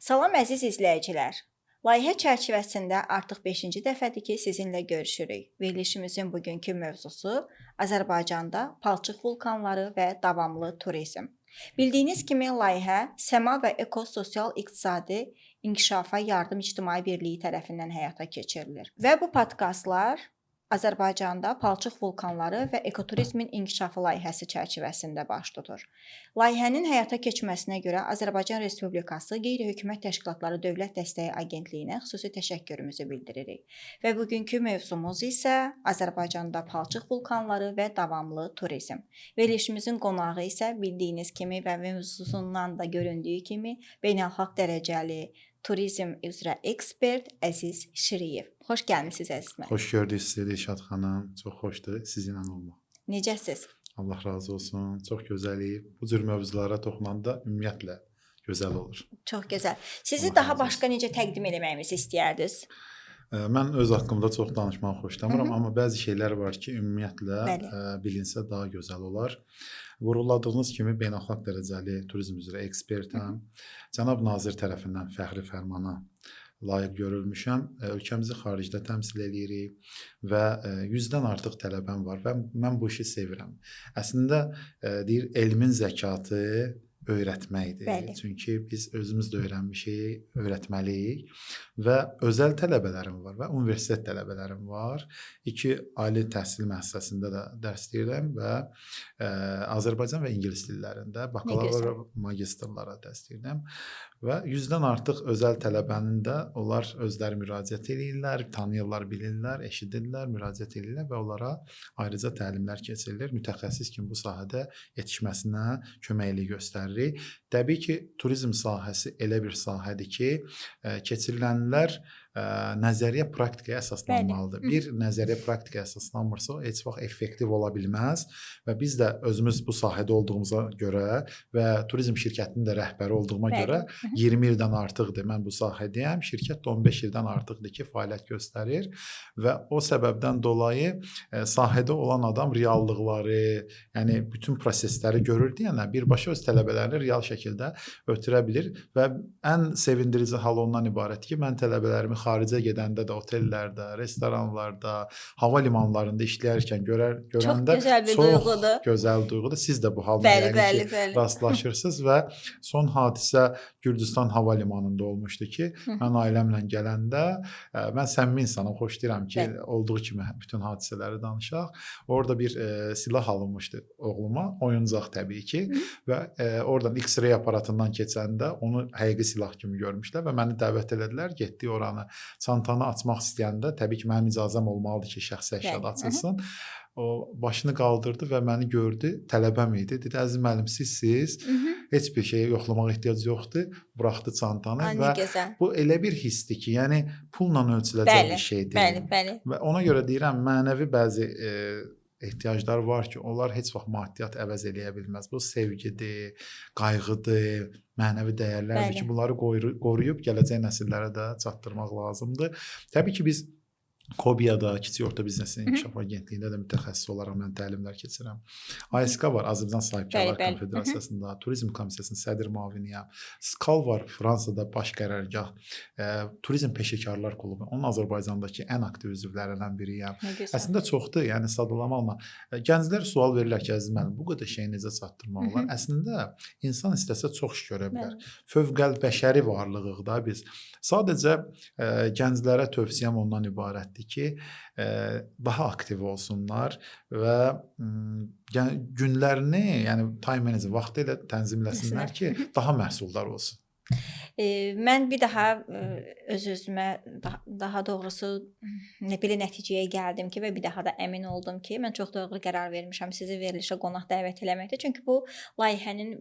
Salam əziz izləyicilər. Layihə çərçivəsində artıq 5-ci dəfədir ki, sizinlə görüşürük. Verilişimizin bugünkü mövzusu Azərbaycanda palçıq vulkanları və davamlı turizm. Bildiyiniz kimi layihə Səma və Ekososial İqtisadi İnkişafa Yardım İctimai Birliyi tərəfindən həyata keçirilir. Və bu podkastlar Azərbaycanda palçıq vulkanları və ekoturizmin inkişafı layihəsi çərçivəsində baş tutur. Layihənin həyata keçməsinə görə Azərbaycan Respublikası Qeyri-Hökumət Təşkilatları Dövlət Dəstəyi Agentliyinə xüsusi təşəkkürümüzü bildiririk. Və bugünkü mövzumuz isə Azərbaycanda palçıq vulkanları və davamlı turizm. Verilişimizin qonağı isə bildiyiniz kimi və mövzusundan da göründüyü kimi beynəlxalq dərəcəli turizm üzrə ekspert Əziz Şiriyev. Xoş gəlmisiniz Əziz müəllim. Xoş gördük sizi Dilşad xanım. Çox xoşdur sizinlə olmaq. Necəsiz? Allah razı olsun. Çox gözəlik. Bu cür mövzulara toxunanda ümumiyyətlə gözəl olur. Çox gözəl. Sizi Allah daha razı başqa necə təqdim eləməyimizi istəyərdiniz? Mən öz haqqımda çox danışmağı xoşlamıram, amma bəzi şeylər var ki, ümumiyyətlə bilinsə daha gözəl olar. Vurğuladığınız kimi beynəlxalq dərəcəli turizm üzrə ekspertəm. Cənab nazir tərəfindən fəxri fərmana layiq görülmüşəm. Ölkəmizi xaricdə təmsil eləyirik və 100-dən artıq tələbəm var və mən bu işi sevirəm. Əslində deyir elmin zəkatı öyrətməkdir. Bəli. Çünki biz özümüz də öyrənmişik, öyrətməliyik və özəl tələbələrim var və universitet tələbələrim var. 2 ali təhsil müəssisəsində də dərs deyirəm və Azərbaycan və ingilis dillərində bakalavr və magistrlara dərs deyirəm və 100-dən artıq özəl tələbənin də onlar özləri müraciət eləyirlər, tanıyırlar, bilirlər, eşidirlər, müraciət eləyirlər və onlara ayrıca təlimlər keçirilir. Mütəxəssis kimi bu sahədə yetişməsinə köməklik göstəririk. Təbii ki, turizm sahəsi elə bir sahədir ki, keçirilənlər nəzəriyyə praktikaya əsaslanmalıdır. Bəli. Bir nəzəriyyə praktikaya əsaslanmırsa, o heç vaxt effektiv ola bilməz və biz də özümüz bu sahədə olduğumuza görə və turizm şirkətinin də rəhbəri olduğuma görə 20 ildən artıqdır mən bu sahədəyəm. Şirkət də 15 ildən artıqdır ki, fəaliyyət göstərir və o səbəbdən dolayı sahədə olan adam reallıqları, yəni bütün prosesləri görür deyənə birbaşa öz tələbələrini real şəkildə ötürə bilir və ən sevindirici hal ondan ibarətdir ki, mən tələbələrimi xaricə gedəndə də otellərdə, restoranlarda, hava limanlarında işləyərkən görəndə çox gözəl bir çox duyğudur. Gözəl duyğudur. Siz də bu halda bəli, yəni bəli, ki, bəli. rastlaşırsınız və son hadisə Gürcüstan hava limanında olmuşdu ki, mən ailəmlə gələndə mən səmimi insanam, xoşlayıram ki, Bəli. olduğu kimi bütün hadisələri danışaq. Orada bir silah alınmışdı oğluma, oyuncaq təbii ki və oradan X-ray aparatından keçəndə onu həqiqi silah kimi görmüşlər və məni dəvət elədilər. Getdik oranı. Çantanı açmaq istəyəndə təbii ki, mənim icazəm olmalıdır ki, şəxsi əşyada açılsın. O başını qaldırdı və məni gördü, tələbəm idi. Dedi, əziz müəllim, sizsiz. Heç bir şeyə yoxlamağa ehtiyac yoxdur. Buraxdı çantanı və gözəl. Bu elə bir hissdir ki, yəni pulla ölçüləcək Bəli, bir şey deyil. Bəli, bəli. Və ona görə deyirəm, mənəvi bəzi ehtiyaclar var ki, onlar heç vaxt maddiyyat əvəz eləyə bilməz. Bu sevgidir, qayğıdır, mənəvi dəyərlərdir Bəli. ki, bunları qoruyub gələcək nəsillərə də çatdırmaq lazımdır. Təbii ki, biz KOBİA-da, Kiçik Orta Biznesin İnkişaf Agentliyində də mütəxəssis olaraq mən təlimlər keçirəm. ASK var, Azərbaycan Sahibkarlar Bəli, bəli. Konfederasiyasında, Turizm Komissiyasının sədr müaviniyəm. SKAL var, Fransada baş qərargah, Turizm Peşəkarlar Klubu. Onun Azərbaycandakı ən aktiv üzvlərindən biriyəm. Nə gözəl. Əslində çoxdur, yəni sadalamaqla. Gənclər sual verirlər ki, əziz müəllim, bu qədər şeyi necə çatdırmaq olar? Əslində insan istəsə çox iş görə bilər. Fövqəl bəşəri varlığıq da biz. Sadəcə gənclərə tövsiyəm ondan ibarətdir ki, daha aktiv olsunlar və günlərini, yəni time management vaxtı ilə tənzimləsinlər ki, daha məhsuldar olsun. Mən bir daha öz-özümə daha doğrusu belə nəticəyə gəldim ki və bir daha da əmin oldum ki, mən çox doğru qərar vermişəm sizi verilişə qonaq dəvət eləməkdə. Çünki bu layihənin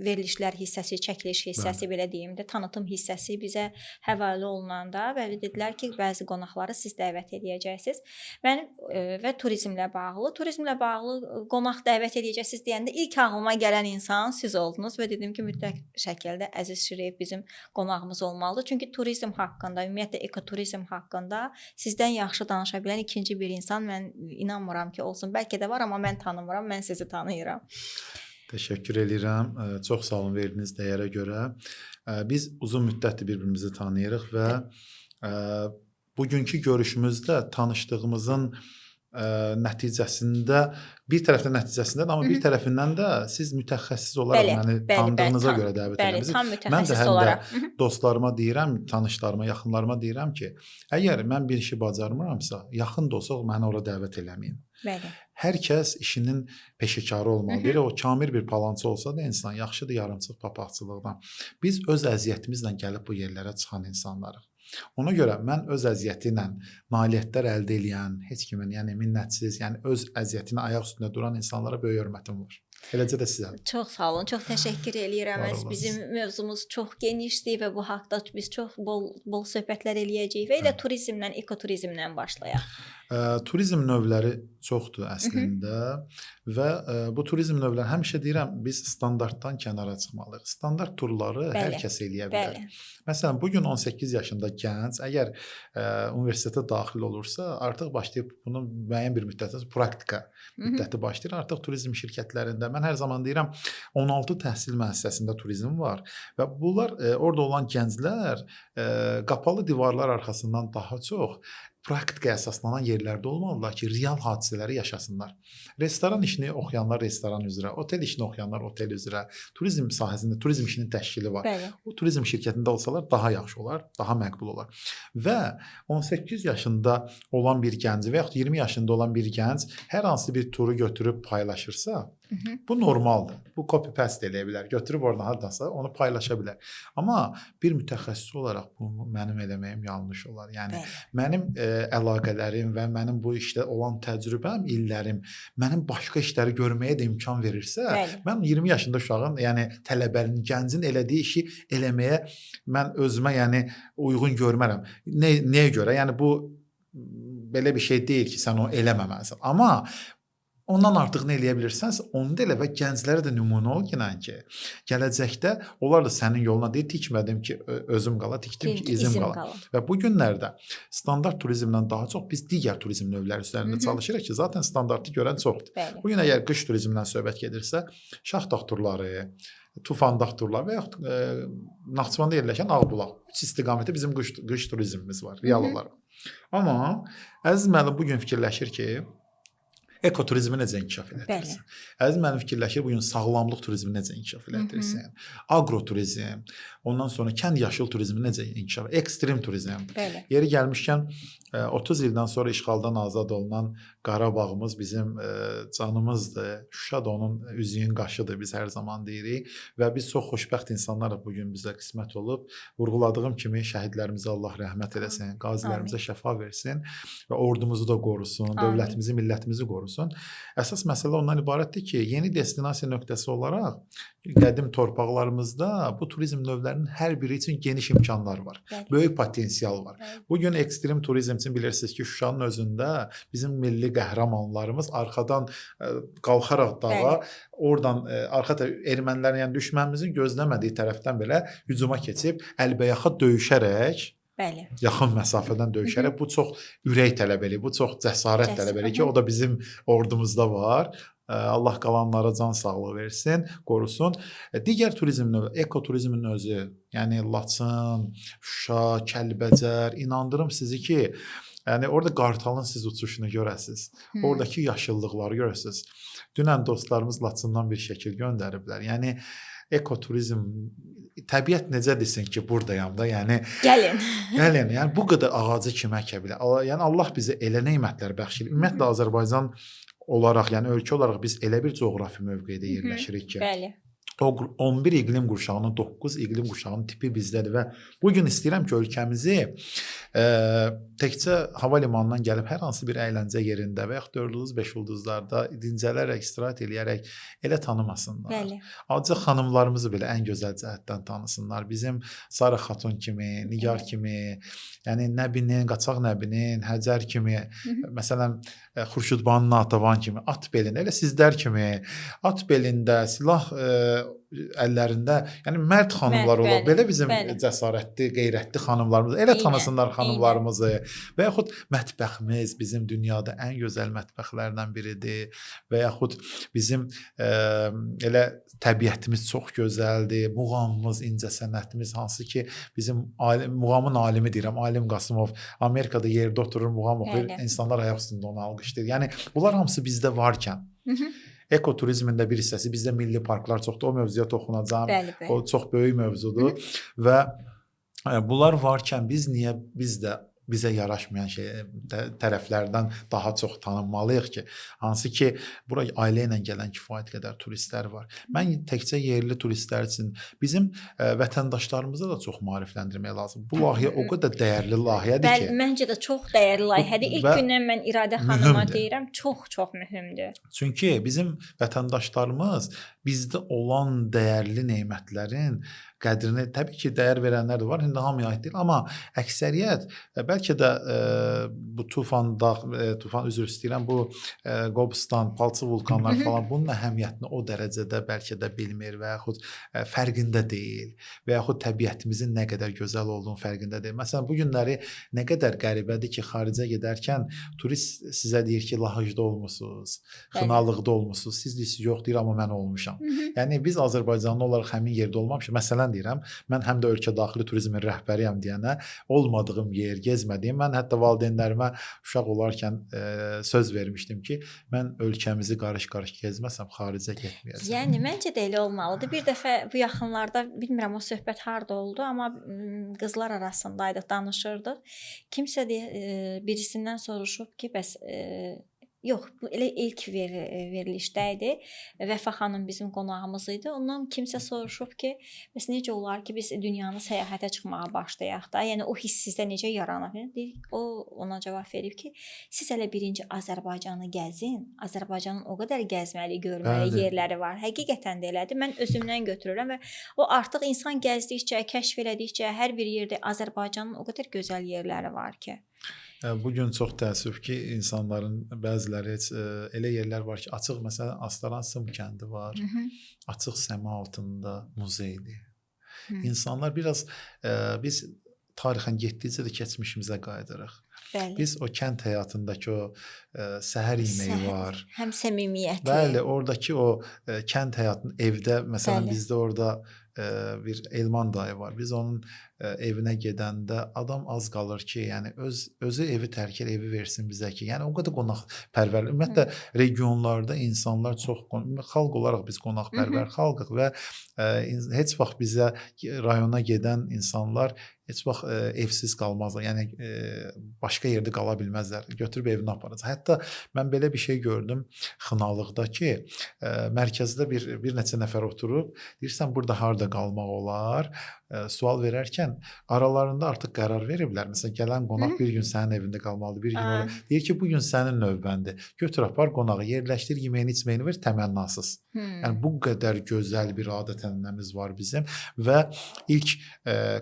verilişlər hissəsi, çəkiliş hissəsi, belə deyim də, tanıtım hissəsi bizə həvalə olunanda və dedilər ki, bəzi qonaqları siz dəvət eləyəcəksiniz. Mənim və turizmlə bağlı qonaq dəvət eləyəcəksiniz deyəndə ilk ağlıma gələn insan siz oldunuz və dedim ki, mütləq şəkildə Əziz Şiriyev bizim qonağımız olmalıdır. Çünki turizm haqqında, ümumiyyətlə ekoturizm haqqında sizdən yaxşı danışa bilən ikinci bir insan mən inanmıram ki, olsun. Bəlkə də var, amma mən tanımıram, mən sizi tanıyıram. Təşəkkür eləyirəm. Çox sağ olun verdiyiniz dəyərə görə. Biz uzun müddətdir bir-birimizi tanıyırıq və bugünkü görüşümüzdə tanışdığımızın nəticəsində bir tərəfdən nəticəsində də, amma bir tərəfindən də siz mütəxəssis olaraq məni tanıdığınıza görə dəvət eləmisiniz. Tam Mən də mütəxəssis həm də olaraq. Dostlarıma deyirəm, tanışlarıma, yaxınlarıma deyirəm ki, əgər mən bir işi bacarmıramsa, yaxın da olsa məni ora dəvət eləməyin. Bəli. Hər kəs işinin peşəkarı olmalıdır. O kamil bir palançı olsa da insan yaxşıdır yarımçıq papaqçılıqdan. Biz öz əziyyətimizlə gəlib bu yerlərə çıxan insanlarıq. Ona görə mən öz əziyyəti ilə nailiyyətlər əldə eləyən, heç kimin, yəni minnətsiz, yəni öz əziyyətinə ayaq üstündə duran insanlara böyük hörmətim var. Eləcə də sizə. Çox sağ olun, çox təşəkkür eləyirəm. Var olasınız. Bizim mövzumuz çox genişdir və bu haqda biz çox bol söhbətlər eləyəcəyik və elə turizmdən, ekoturizmdən başlayaq. Turizm növləri çoxdur əslində və bu turizm növləri həmişə deyirəm biz standartdan kənara çıxmalıyıq. Standart turları hər kəs eləyə bilər. Məsələn, bu gün 18 yaşında gənc əgər universitetə daxil olursa, artıq başlayıb bunun müəyyən bir müddətdən sonra praktika müddəti başlayır. Artıq turizm şirkətlərində mən hər zaman deyirəm 16 təhsil müəssisəsində turizm var və bunlar orada olan gənclər qapalı divarlar arxasından daha çox praktikaya əsaslanan yerlərdə olmalılar ki, real hadisələri yaşasınlar. Restoran işini oxuyanlar restoran üzrə, otel işini oxuyanlar otel üzrə, turizm sahəsində turizm işinin təşkili var. Bəli. O turizm şirkətində olsalar daha yaxşı olar, daha məqbul olar. Və 18 yaşında olan bir gənc və yaxud 20 yaşında olan bir gənc hər hansı bir turu götürüb paylaşırsa, bu normaldır. Bu copy paste eləyə bilər. Götürüb oradan hardansa onu paylaşa bilər. Amma bir mütəxəssis olaraq bunu mənim eləməyim yanlış olar. Yəni mənim əlaqələrim və mənim bu işdə olan təcrübəm, illərim mənim başqa işləri görməyə də imkan verirsə, mən 20 yaşında uşağın, yəni tələbənin, gəncin elədiyi işi eləməyə mən özümə, yəni uyğun görmərəm. Nəyə görə? Yəni bu belə bir şey deyil ki, sən onu eləməməlisən. Amma ondan artıq nə eləyə bilirsənsə, onu da elə və gənclərə də nümunə ol ki, gələcəkdə onlar da sənin yoluna deyir, tikmədim ki, özüm qala, tikdim ki, izim qala. Və bu günlərdə standart turizmdən daha çox biz digər turizm növləri üzərində çalışırıq ki, zaten standartı görən çoxdur. Bəli. Bu gün əgər qış turizmindən söhbət gedirsə, Şahdağ turları, Tufandağ turları və yaxud Naxçıvanda yerləşən Ağbulaq. 3 istiqamətdə bizim qış turizmimiz var, real olaraq. Amma Əziz müəllim bu gün fikirləşir ki, ekoturizmi necə inkişaf elətdirsin? Əziz müəllim fikirləşir bu gün sağlamlıq turizmi necə inkişaf elətdirsin? Agroturizm, ondan sonra kənd yaşıl turizmi necə inkişaf, ekstrem turizm. Bəli. Yeri gəlmişkən 30 ildən sonra işğaldan azad olunan Qarabağımız bizim canımızdır. Şuşa da onun üzüyün qaşıdır, biz hər zaman deyirik və biz çox xoşbəxt insanlarıq bu gün bizə qismət olub. Vurğuladığım kimi şəhidlərimizə Allah rəhmət eləsin, qazilərimizə şəfa versin və ordumuzu da qorusun, dövlətimizi, millətimizi qorusun. Əsas məsələ ondan ibarətdir ki, yeni destinasiya nöqtəsi olaraq qədim torpaqlarımızda bu turizm növlərinin hər biri üçün geniş imkanlar var. Bəli. Böyük potensial var. Bəli. Bu gün ekstrem turizm üçün bilirsiniz ki, Şuşanın özündə bizim milli qəhrəmanlarımız arxadan qalxaraq dağa, oradan arxa ermənilərin, yəni düşmənimizin gözləmədiyi tərəfdən belə hücuma keçib əlbəyaxa döyüşərək, Bəli. yaxın məsafədən döyüşərək, bu çox ürək tələb eləyir, bu çox cəsarət tələb eləyir ki, o da bizim ordumuzda var. Allah qalanlara can sağlığı versin, qorusun. Digər turizm növü, ekoturizmin özü, yəni Laçın, Şuşa, Kəlbəcər, inandırım sizi ki, yəni orada qartalın siz uçuşunu görəsiniz. Oradakı yaşıllıqları görəsiniz. Dünən dostlarımız Laçından bir şəkil göndəriblər. Yəni ekoturizm, təbiət necə desin ki, buradayam da, yəni gəlin. Gəlin, yəni bu qədər ağacı kim əkə bilər? Yəni Allah bizə elə nemətlər bəxş edir. Ümumiyyətlə Azərbaycan olaraq, yəni ölkə olaraq biz elə bir coğrafi mövqedə yerləşirik ki, Bəli. o 11 iqlim qurşağının 9 iqlim qurşağının tipi bizdədir və bu gün istəyirəm ki, ölkəmizi təkcə hava limanından gəlib hər hansı bir əyləncə yerində və yaxud 4 ulduz, 5 ulduzlarda dincələrək, istirahət eləyərək elə tanımasınlar. Bəli. Acı xanımlarımızı belə ən gözəl cəhətdən tanısınlar. Bizim Sara Xatun kimi, Nigar kimi, yəni Nəbinin, Qaçaq Nəbinin, Həcər kimi, məsələn, Xurşudbanu Natavan kimi, at belində, elə sizlər kimi, at belində silah əllərində, yəni mərd xanımlar olur. Belə bizim cəsarətli, qeyrətli xanımlarımız. Elə tanısınlar xanımlarımızı. Və yaxud mətbəximiz bizim dünyada ən gözəl mətbəxlərdən biridir. Və yaxud bizim elə təbiətimiz çox gözəldir. Muğamımız, incəsənətimiz, hansı ki bizim alim, muğamın alimi deyirəm, Alim Qasımov Amerikada yerdə oturur, muğam oxuyur, insanlar ayaq üstündə onu alqışlayır. Yəni bunlar hamısı bizdə varkən, ekoturizmin də bir hissəsi, bizdə milli parklar çoxdur. O mövzuya toxunacağam. Bəli, bəli. O çox böyük mövzudur. Və bunlar varkən biz niyə biz də bizə yaraşmayan şey tərəflərdən daha çox tanınmalıyıq ki, hansı ki bura ailə ilə gələn kifayət qədər turistlər var. Mən təkcə yerli turistlər üçün bizim vətəndaşlarımıza da çox maarifləndirmək lazım. Bu layihə o qədər dəyərli layihədir ki. Bəli, məncə də çox dəyərli layihədir. İlk gündən mən İradə xanıma deyirəm, çox-çox mühümdür. Çünki bizim vətəndaşlarımız bizdə olan dəyərli nemətlərin qədrini, təbii ki, dəyər verənlər də var, indi hamıya aid deyil, amma əksəriyyət bəlkə də bu Tufan dağ, Tufan üzr istəyirəm, bu Qobustan, Palçıq vulkanlar falan bunun əhəmiyyətini o dərəcədə bəlkə də bilmir və yaxud fərqində deyil və yaxud təbiətimizin nə qədər gözəl olduğunun fərqində deyil. Məsələn, bu günləri nə qədər qəribədir ki, xaricə gedərkən turist sizə deyir ki, Lahıcda olmusunuz, Xınalıqda olmusunuz. Siz deyirsiniz, yox, deyir, amma mən olmuşam. Yəni biz Azərbaycanlı olaraq həmin yerdə olmamışıq. Məsələn deyirəm, mən həm də ölkə daxili turizmin rəhbəriyəm deyənə olmadığım yer, gezmədiyim, mən hətta valideynlərimə uşaq olarkən söz vermişdim ki, mən ölkəmizi qarış-qarış gezməsəm xaricə getməyəcəm. Yəni məncə də elə olmalıdır. Bir dəfə bu yaxınlarda, bilmirəm o söhbət harda oldu, amma qızlar arasındaydıq, danışırdıq. Kimsə birisindən soruşub ki, bəs yox, bu elə ilk verilişdə idi. Vəfa xanım bizim qonağımız idi. Ondan kimsə soruşub ki, bəs necə olar ki, biz dünyanı səyahətə çıxmağa başlayaq da? Yəni o hiss sizdə necə yaranır? Deyir, o ona cavab verib ki, siz hələ birinci Azərbaycanı gəzin. Azərbaycanın o qədər gəzməli, görməli yerləri var. Həqiqətən də elədir. Mən özümdən götürürəm və o artıq insan gəzdikcə, kəşf elədikcə hər bir yerdə Azərbaycanın o qədər gözəl yerləri var ki. Bugün çox təəssüf ki, insanların bəziləri heç elə yerlər var ki, açıq, məsələn, Astaran Sım kəndi var, açıq səma altında muzeydir. İnsanlar biraz, biz tarixən getdikcə də keçmişimizə qayıdırıq. Bəli. Biz o kənd həyatındakı o səhər yeməyi var. Həm səmimiyyəti. Bəli, oradakı o kənd həyatının evdə, məsələn, bizdə orada bir Elman dayı var. Biz onun evinə gedəndə adam az qalır ki, yəni özü evi tərk edir, evi versin bizə ki, yəni o qədər qonaqpərvər. Ümumiyyətlə regionlarda insanlar çox xalq olaraq biz qonaqpərvər xalqıq və heç vaxt bizə rayona gedən insanlar heç vaxt evsiz qalmazlar. Yəni başqa yerdə qala bilməzlər. Götürüb evinə aparacaq. Hətta mən belə bir şey gördüm Xınalıqda ki, mərkəzdə bir neçə nəfər oturub, deyirsən burada harda qalmaq olar? Sual verərkən aralarında artıq qərar veriblər. Məsələn, gələn qonaq bir gün sənin evində qalmalıdır, bir gün orada. Deyir ki, bu gün sənin növbəndir. Götür apar qonağı, yerləşdir, yeməyini, içməyini ver, təmənnasız. Yəni bu qədər gözəl bir adət-ənənəmiz var bizim və ilk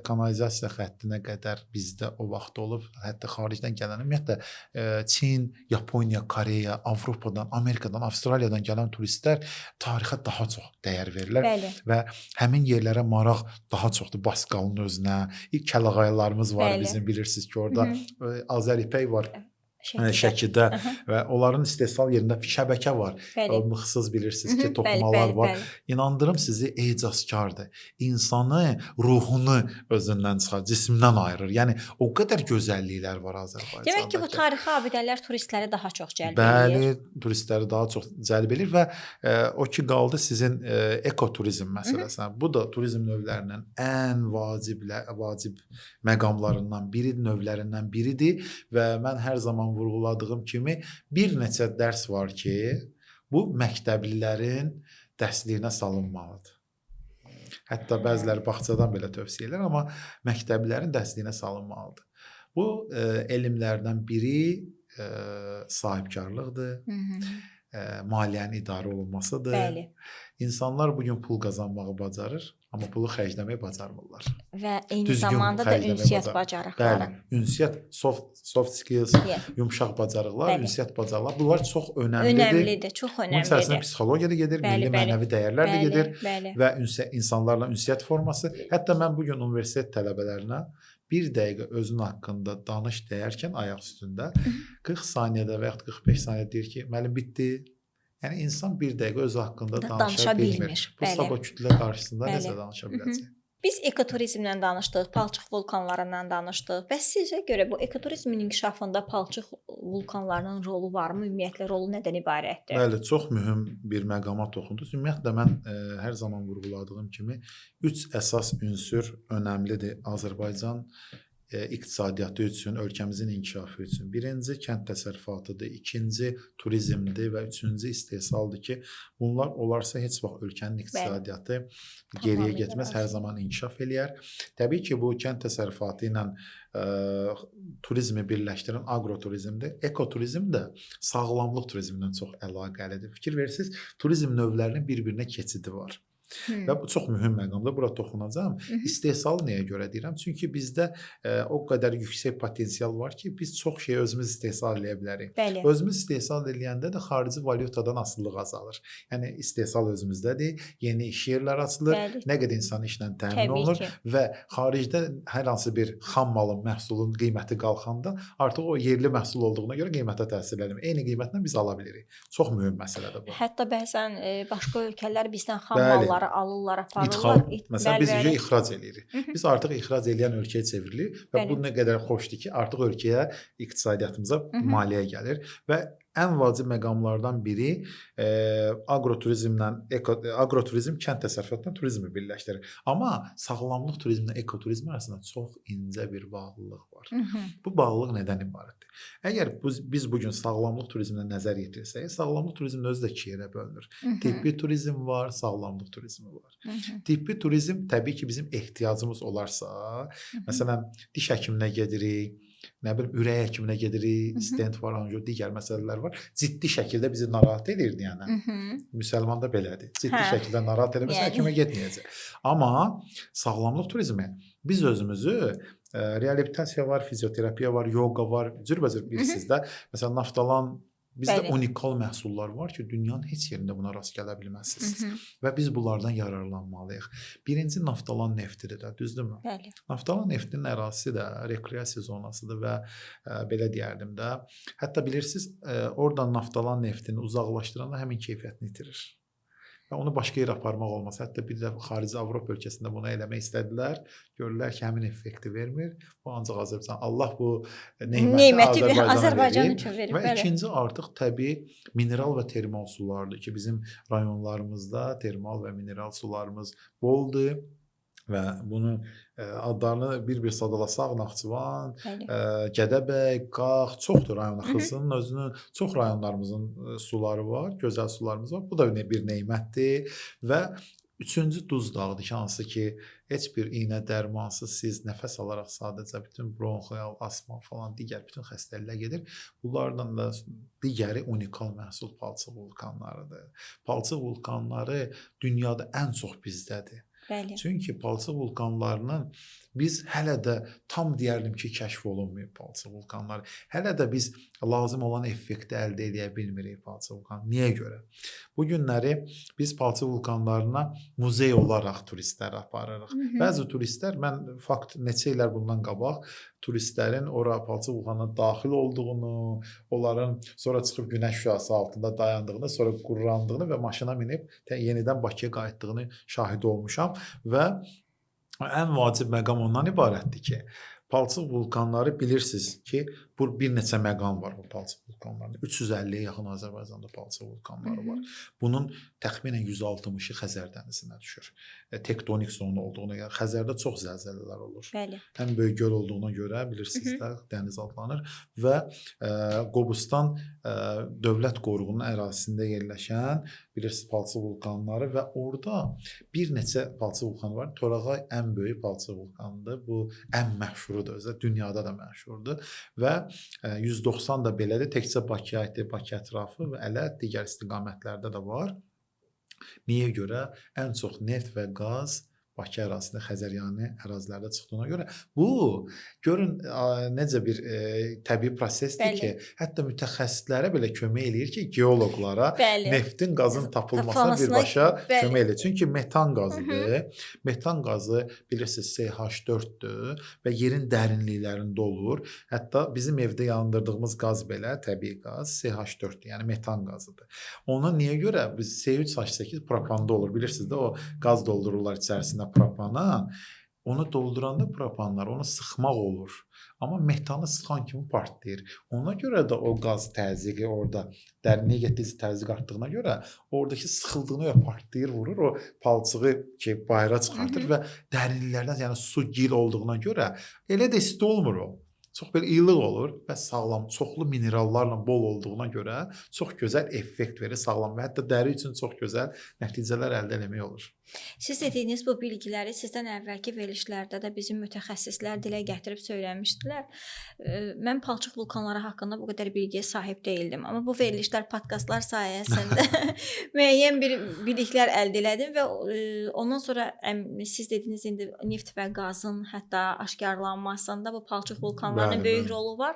kanalizasiya xəttinə qədər bizdə o vaxt olub, hətta xaricdən gələn, ümumiyyətlə Çin, Yaponiya, Koreya, Avropadan, Amerikadan, Avstraliyadan gələn turistlər tarixə daha çox dəyər verirlər. Bəli. Və həmin yerlərə maraq daha çoxdur. Basqalın özünə, ilk kəlağaylarımız var. Bəli. Bizim bilirsiniz ki, orada Azəripək var. Şəkidə və onların istehsal yerində şəbəkə var. Bəli. O mıxsız bilirsiniz ki, toxumalar bəli, var. Bəli. İnandırım sizi, ecazkardır. İnsanı, ruhunu özündən çıxar, cismindən ayırır. Yəni o qədər gözəlliklər var Azərbaycanda. Demək ki, bu tarixi abidələr turistləri daha çox cəlb eləyir. Bəli, turistləri daha çox cəlb eləyir və o ki qaldı sizin ekoturizm məsələsinə. Bu da turizm növlərinin ən vacib məqamlarından biri, növlərindən biridir və mən hər zaman vurğuladığım kimi bir neçə dərs var ki, bu məktəblilərin dərsliyinə salınmalıdır. Hətta bəziləri bağçadan belə tövsiyə edir, amma məktəblilərin dərsliyinə salınmalıdır. Bu elmlərdən biri sahibkarlıqdır, maliyyənin idarə olunmasıdır. Bəli. İnsanlar bu gün pul qazanmağı bacarır, amma pulu xərcləməyi bacarmırlar. Və eyni Düzgün zamanda da xərcləməyi ünsiyyət bacarır. bacarıqları. Bəli, ünsiyyət, soft skills, Yeah. yumşaq bacarıqlar, Bəli. ünsiyyət bacarıqlar, bunlar çox önəmlidir. Önəmlidir, çox Bunun içərisində önəmlidir. psixologiya da gedir, Bəli, milli bəli. mənəvi dəyərlər də Bəli, gedir bəli. və insanlarla ünsiyyət forması. Hətta mən bu gün universitet tələbələrinə bir dəqiqə özün haqqında danış deyərkən ayaq üstündə 40 saniyədə və yaxud 45 saniyə deyir ki, müəllim bitdi. Yəni insan bir dəqiqə özü haqqında danışa bilmir. Bu Bəli. sabah kütlə qarşısında Bəli. necə danışa biləcək? Biz ekoturizmdən danışdıq, palçıq vulkanlarından danışdıq. Bəs sizə görə bu ekoturizmin inkişafında palçıq vulkanlarının rolu varmı? Ümumiyyətlə rolu nədən ibarətdir? Bəli, çox mühüm bir məqama toxundunuz. Ümumiyyətlə mən hər zaman vurğuladığım kimi 3 əsas ünsür önəmlidir Azərbaycan iqtisadiyyatı üçün, ölkəmizin inkişafı üçün. Birinci kənd təsərrüfatıdır, ikinci turizmdir və üçüncü istehsaldır ki, bunlar olarsa heç vaxt ölkənin iqtisadiyyatı geriyə Tamamilə getməz, hər razıyam. zaman inkişaf eləyər. Təbii ki, bu kənd təsərrüfatı ilə turizmi birləşdirən agroturizmdir. Ekoturizm də sağlamlıq turizmindən çox əlaqəlidir. Fikir verirsiniz, turizm növlərinin bir-birinə keçidi var. Və bu çox mühüm məqamdır. Bura toxunacağam. İstehsal nəyə görə deyirəm? Çünki bizdə o qədər yüksək potensial var ki, biz çox şey özümüz istehsal eləyə bilərik. Bəli. Özümüz istehsal eləyəndə də xarici valyutadan asılılıq azalır. Yəni istehsal özümüzdədir, yeni iş yerləri açılır, Bəli. nə qədər insan işlə təmin Təbii olunur ki. və xaricdə hər hansı bir xam malın, məhsulun qiyməti qalxanda artıq o yerli məhsul olduğuna görə qiymətə təsir eləmir. Eyni qiymətlə biz ala bilirik. Çox mühüm məsələdir bu. Hətta bəzən başqa ölkələr bizdən xam Bəli. malları alırlar, aparırlar. İdxal. Məsələn, biz Bəli, bəli. ixrac eləyirik. Biz artıq ixrac eləyən ölkəyə çevrilirik və Bəli. bu nə qədər xoşdur ki, artıq ölkəyə, iqtisadiyyatımıza maliyyə gəlir və ən vacib məqamlardan biri agroturizmlə agroturizm kənd təsərrüfatla turizmi birləşdirir. Amma sağlamlıq turizmlə ekoturizm arasında çox incə bir bağlılıq var. Bu bağlılıq nədən ibarətdir? Əgər biz bu gün sağlamlıq turizminə nəzər yetirsək, sağlamlıq turizminin özü də iki yerə bölünür. Tibbi turizm var, sağlamlıq turizmi var. Tibbi turizm təbii ki, bizim ehtiyacımız olarsa, məsələn, diş həkiminə gedirik, nə bilim, ürək həkiminə gedirik, stent var, anjiyo, digər məsələlər var. Ciddi şəkildə bizi narahat edirdi yəni. Müsəlman da belədir. Ciddi şəkildə narahat eləməsə həkimə getməyəcək. Amma sağlamlıq turizmi biz özümüzü reabilitasiya var, fizioterapiya var, yoqa var, cürbəcür bilirsiniz də. Məsələn, naftalan bizdə Bəli. unikal məhsullar var ki, dünyanın heç yerində buna rast gələ bilməzsiniz. Və biz bunlardan yararlanmalıyıq. Birinci naftalan neftidir də, düzdürmü? Bəli. Naftalan neftinin ərazisi də rekreasiya zonasıdır və belə deyərdim də, hətta bilirsiniz, oradan naftalan neftini uzaqlaşdıranda həmin keyfiyyətini itirir. Və onu başqa yerə aparmaq olmaz. Hətta bir də xarici Avropa ölkəsində bunu eləmək istədilər. Görürlər ki, həmin effekti vermir. Bu ancaq Azərbaycan. Allah bu neməti Azərbaycana Azərbaycan üçün verib. Və Bəli. ikinci artıq təbii mineral və termal sulardır ki, bizim rayonlarımızda termal və mineral sularımız boldur. Və bunun adlarını bir-bir sadalasaq, Naxçıvan, Gədəbəy, Qax, çoxdur rayon. Xızının özünün çox rayonlarımızın suları var, gözəl sularımız var. Bu da bir nemətdir və üçüncü duz dağıdır ki, hansı ki, heç bir iynə dərmansız siz nəfəs alaraq sadəcə bütün bronxial, asma falan digər bütün xəstəliklər gedir. Bunlardan da digəri unikal məhsul palçıq vulkanlarıdır. Palçıq vulkanları dünyada ən çox bizdədir. Bəli. Çünki palçıq vulkanlarının biz hələ də tam deyərdim ki, kəşf olunmayıb palçıq vulkanları. Hələ də biz lazım olan effekti əldə edə bilmirik palçıq vulkanı. Niyə görə? Bu günləri biz palçıq vulkanlarına muzey olaraq turistləri aparırıq. Bəzi turistlər, mən fakt neçə illər bundan qabaq turistlərin ora palçıq vulkanına daxil olduğunu, onların sonra çıxıb günəş şüası altında dayandığını, sonra qurrandığını və maşına minib yenidən Bakıya qayıtdığını şahid olmuşam və ən vacib məqam ondan ibarətdir ki, palçıq vulkanları bilirsiniz ki, bu bir neçə məqam var bu palçıq vulkanlarında. 350-yə yaxın Azərbaycanda palçıq vulkanları var. Bunun təxminən 160-ı Xəzər dənizinə düşür. Tektonik zona olduğuna görə Xəzərdə çox zəlzələlər olur. Bəli. Ən böyük göl olduğuna görə bilirsiniz də dəniz adlanır və Qobustan dövlət qoruğunun ərazisində yerləşən bilirsiniz palçıq vulkanları və orada bir neçə palçıq vulkanı var. Torağay ən böyük palçıq vulkanıdır. Bu ən məşhurudur özü, dünyada da məşhurdur və 190 da belədir, təkcə Bakıya aid deyil, Bakı ətrafı və Ələt, digər istiqamətlərdə də var. Niyə görə? Ən çox neft və qaz Bakı ərazisində, Xəzəryanı ərazilərdə çıxdığına görə bu görün necə bir təbii prosesdir Bəli. ki, hətta mütəxəssislərə belə kömək eləyir ki, geoloqlara Bəli. neftin, qazın tapılmasına birbaşa Bəli. kömək eləyir. Çünki metan qazıdır. Metan qazı bilirsiniz CH4-dür və yerin dərinliklərində olur. Hətta bizim evdə yandırdığımız qaz belə təbii qaz CH4-dür, yəni metan qazıdır. Ona niyə görə biz C3H8 propanda olur, bilirsiniz də, o qaz doldururlar içərisinə propana. Onu dolduranda propanlar, onu sıxmaq olur. Amma metanı sıxan kimi partlayır. Ona görə də o qaz təzyiqi orada dərinliyə getdikcə təzyiq artdığına görə oradakı sıxıldığına görə partlayır, vurur o palçığı ki bayıra çıxartır və dərinliklərdən, yəni su gil olduğuna görə elə də isti olmur o. Çox belə ilıq olur və sağlam, çoxlu minerallarla bol olduğuna görə çox gözəl effekt verir sağlam və hətta dəri üçün çox gözəl nəticələr əldə eləmək olur. Siz dediyiniz bu bilgiləri sizdən əvvəlki verilişlərdə də bizim mütəxəssislər dilə gətirib söyləmişdilər. Mən palçıq vulkanları haqqında bu qədər bilgiyə sahib deyildim, amma bu verilişlər, podkastlar sayəsində müəyyən bir biliklər əldə elədim və ondan sonra siz dediyiniz indi neft və qazın hətta aşkarlanmasında bu palçıq vulkanlarının Bəli, böyük bəli. rolu var.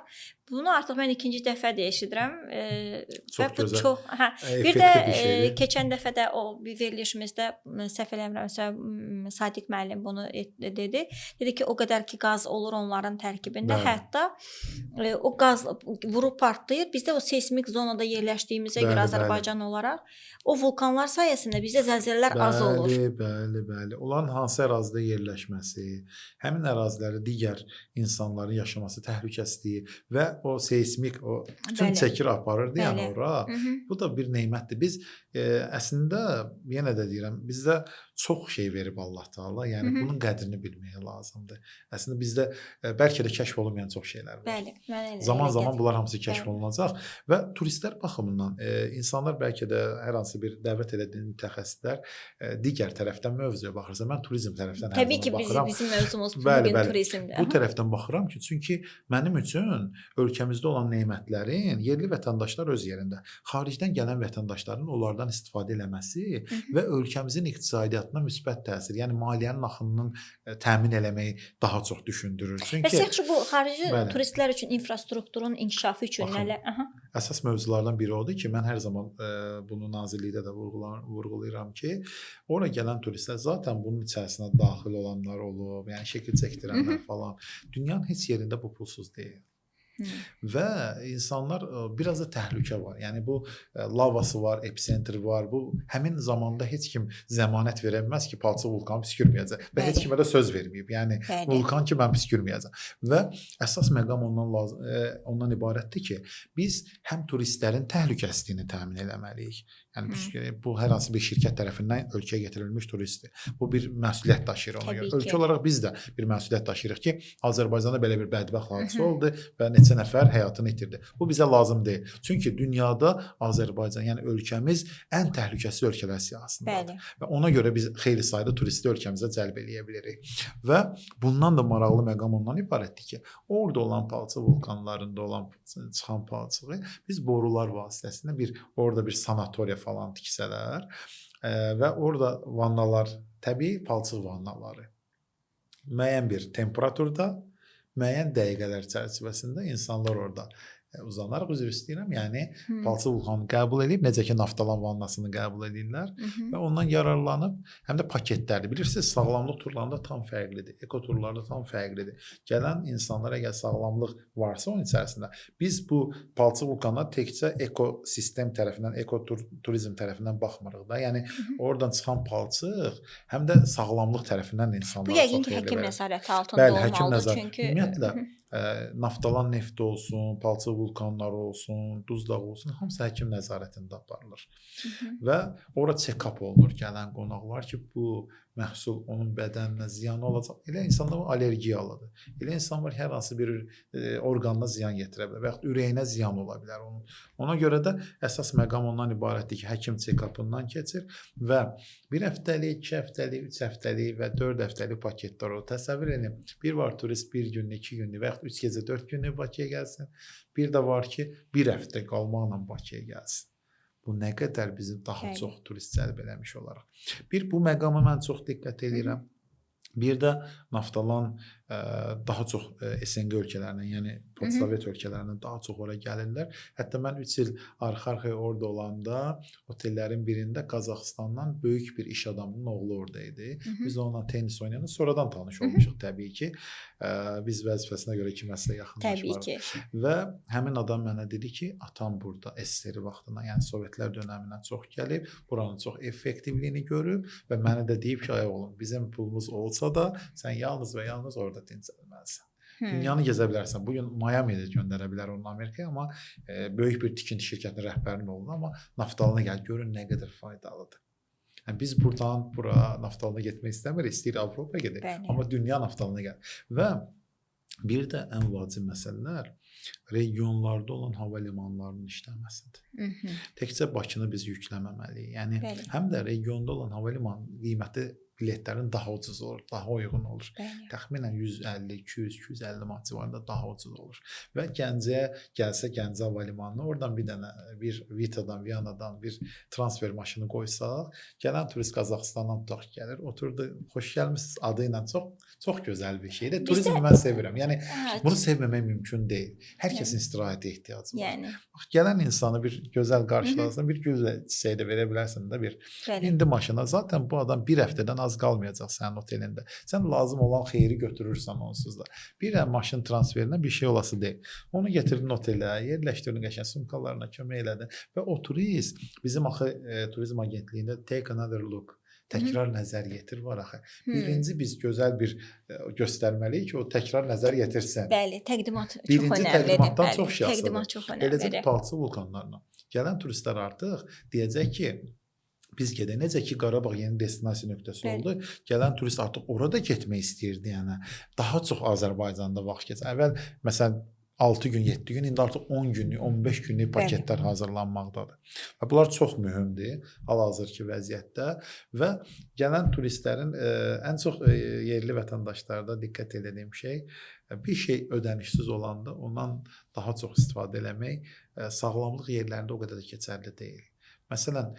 Bunu artıq mən ikinci dəfədir eşidirəm. Çox Və bu gözəl, çox, hə, bir də effektli bir şeydir. keçən dəfə də o bir verilişimizdə səhv eləmirəmsə Sadiq müəllim bunu dedi. Dedi ki, o qədər ki qaz olur onların tərkibində, Bəli. hətta o qaz vurub partlayır. Bizdə o seysmik zonada yerləşdiyimizə Bəli, görə bəli. Azərbaycan olaraq o vulkanlar sayəsində bizdə zəlzələlər az olur. Bəli, bəli, bəli. Onların hansı ərazidə yerləşməsi, həmin ərazilərdə digər insanların yaşaması təhlükəsizliyi və o seysmik, o bütün Bəli. çəkir aparırdı yəni Bəli. ora. Bu da bir nemətdir. Biz əslində yenə də deyirəm, bizdə çox şey verib Allah Taala. Yəni bunun qədrini bilməyə lazımdır. Əslində bizdə bəlkə də kəşf olunmayan çox şeylər var. Bəli, mənə elə Zaman-zaman gəlir. bunlar hamısı kəşf Bəli. olunacaq və turistlər baxımından insanlar bəlkə də hər hansı bir dəvət elədiyi mütəxəssislər digər tərəfdən mövzuya baxırsa, mən turizm tərəfdən hər Təbii ki, zaman baxıram. bizim mövzumuz Bəli, bugün bəli. turizmdir. Bu tərəfdən baxıram ki, çünki mənim üçün ölkəmizdə olan nemətlərin yerli vətəndaşlar öz yerində, xaricdən gələn vətəndaşların onlardan istifadə eləməsi və ölkəmizin iqtisadiyyatına müsbət təsir, yəni maliyyənin axınının təmin eləməyi daha çox düşündürür. Bəs Çünki yaxşı, bu xarici Bəli. turistlər üçün infrastrukturun inkişafı üçün Baxın, nələr? Aha. əsas mövzulardan biri odur ki, mən hər zaman bunu nazirlikdə də vurğulayıram ki, ora gələn turistlər zaten bunun içərisinə daxil olanlar olub, yəni şəkil çəkdirənlər falan. Dünyanın heç yerində bu pulsuz deyil. Və insanlar biraz da təhlükə var. Yəni bu lavası var, episentri var. Bu həmin zamanda heç kim zəmanət verə bilməz ki, palçıq vulkanı püskürməyəcək və heç Bəli. kimə də söz verməyib. Yəni Bəli. vulkan ki mən püskürməyəcəm. Və əsas məqam ondan ibarətdir ki, biz həm turistlərin təhlükəsizliyini təmin eləməliyik. Yəni bu hər hansı bir şirkət tərəfindən ölkəyə gətirilmiş turistdir. Bu bir məsuliyyət daşıyır ona Təbii görə. ki. Ölkə olaraq biz də bir məsuliyyət daşıyırıq ki, Azərbaycanda belə bir bədbəxt hadisə oldu və neçə nəfər həyatını itirdi. Bu bizə lazım deyil. Çünki dünyada Azərbaycan, yəni ölkəmiz ən təhlükəsiz ölkələr siyahısındadır. Bəli. Və ona görə biz xeyli sayda turisti ölkəmizə cəlb eləyə bilirik. Və bundan da maraqlı məqam ondan ibarətdir ki, orada olan palçıq vulkanlarında olan çıxan palçığı biz borular vasitəsilə bir orada bir sanatoriya falan tiksələr və orada vannalar, təbii palçıq vannaları müəyyən bir temperaturda, müəyyən dəqiqələr çərçivəsində insanlar orada uzanaraq, üzr istəyirəm, yəni palçıq vulkanı qəbul edib, necə ki naftalan vannasını qəbul edirlər və ondan yararlanıb, həm də paketlərdir. Bilirsiniz, sağlamlıq turlarında tam fərqlidir, ekoturlarda tam fərqlidir. Gələn insanlar əgər sağlamlıq varsa onun içərisində, biz bu palçıq vulkanına təkcə ekosistem tərəfindən, ekoturizm tərəfindən baxmırıq da. Yəni oradan çıxan palçıq həm də sağlamlıq tərəfindən də insanlara Bu yəqin çox ki, xeyirli həkim verir. nəzarəti altında Bəli, həkim olmalıdır, nəzarəti. çünki Ümumiyyətlə naftalan neft olsun, palçıq vulkanları olsun, duz dağı olsun, hamısı həkim nəzarətində aparılır. Və ora check-up olunur gələn qonaqlar ki, bu məhsul onun bədəninə ziyanı olacaq. Elə insanlar var allergiyalıdır. Elə insan var ki, hər hansı bir orqanına ziyan gətirə bilər və yaxud ürəyinə ziyan ola bilər onun. Ona görə də əsas məqam ondan ibarətdir ki, həkim check-upından keçir və bir həftəlik, 2 həftəlik, 3 həftəlik və 4 həftəlik paketlər olur. Təsəvvür edin, bir var turist 1 günlük, 2 günlük və yaxud 3 gecə 4 günlük Bakıya gəlsin. Bir də var ki, bir həftə qalmaqla Bakıya gəlsin. Bu nə qədər bizim daha çox turist cəlb eləmiş olaraq. Bir bu məqama mən çox diqqət eləyirəm. Bir də Naftalan daha çox SNQ ölkələrindən, yəni postsovet ölkələrindən daha çox ora gəlirlər. Hətta mən 3 il arxa-arxaya orada olanda otellərin birində Qazaxıstandan böyük bir iş adamının oğlu orada idi. Biz onunla tenis oynayanda sonradan tanış olmuşuq təbii ki. Biz vəzifəsinə görə kiməsə yaxınlaşmarıq. Təbii ki. Və həmin adam mənə dedi ki, atam burada SSR vaxtından, yəni Sovetlər dönəmindən çox gəlib, buranın çox effektivliyini görüb və mənə də deyib ki, ay oğlum, bizim pulumuz olsa da sən yalnız və yalnız orada dincəlməlisən. Dünyanı gəzə bilərsən. Bu gün Miami-də göndərə bilər onu Amerikaya, amma böyük bir tikinti şirkətinin rəhbərinin oğlu, amma Naftalana gəl, görün nə qədər faydalıdır. Yəni biz buradan bura Naftalana getmək istəmirik, istəyirik Avropaya gedək, amma dünya Naftalana gəl. Və bir də ən vacib məsələlər regionlarda olan hava limanlarının işləməsidir. Təkcə Bakını biz yükləməməliyik. Yəni həm də regionda olan hava limanı qiyməti biletlərin daha ucuz olur, daha uyğun olur. Təxminən 150, 200, 250 manat civarında daha ucuz olur. Və Gəncəyə gəlsə Gəncə hava limanına, oradan bir dənə bir Vitadan, Vianadan bir transfer maşını qoysaq, gələn turist Qazaxıstandan tutaq gəlir, oturdu, xoş gəlmisiniz adı ilə çox çox gözəl bir şeydir. Turizmi mən sevirəm. Yəni bunu sevməmək mümkün deyil. Hər kəsin istirahətə ehtiyacı var. Bax, gələn insanı bir gözəl qarşılarsan, bir gül çiçəyi də verə bilərsən də bir. İndi maşına zaten bu adam bir həftədən az qalmayacaq sənin otelində. Sən lazım olan xeyri götürürsən onsuz da. Bir də maşın transferinə bir şey olası deyil. Onu getirdin otelə, yerləşdirdin qəşəng sumkalarına kömək elədin və o turist bizim axı turizm agentliyində take another look, təkrar nəzər yetir var axı. Birinci biz gözəl bir göstərməliyik ki, o təkrar nəzər yetirsin. Bəli, təqdimat çox Birinci önəmlidir. təqdimatdan Bəli, çox şey asılıdır. Təqdimat çox Eləcə də önəmlidir. palçıq vulkanlarına gələn turistlər artıq deyəcək ki, biz gedək. Necə ki Qarabağ yeni destinasiya nöqtəsi oldu, gələn turist artıq orada getmək istəyirdi, yəni. Daha çox Azərbaycanda vaxt keçir. Əvvəl məsələn 6 gün, 7 gün, indi artıq 10 günlük, 15 günlük paketlər hazırlanmaqdadır. Və bunlar çox mühümdür hal-hazırki vəziyyətdə və gələn turistlərin ən çox yerli vətəndaşlarda diqqət etdiyim şey, bir şey ödənişsiz olanda ondan daha çox istifadə eləmək sağlamlıq yerlərində o qədər də keçərli deyil. Məsələn,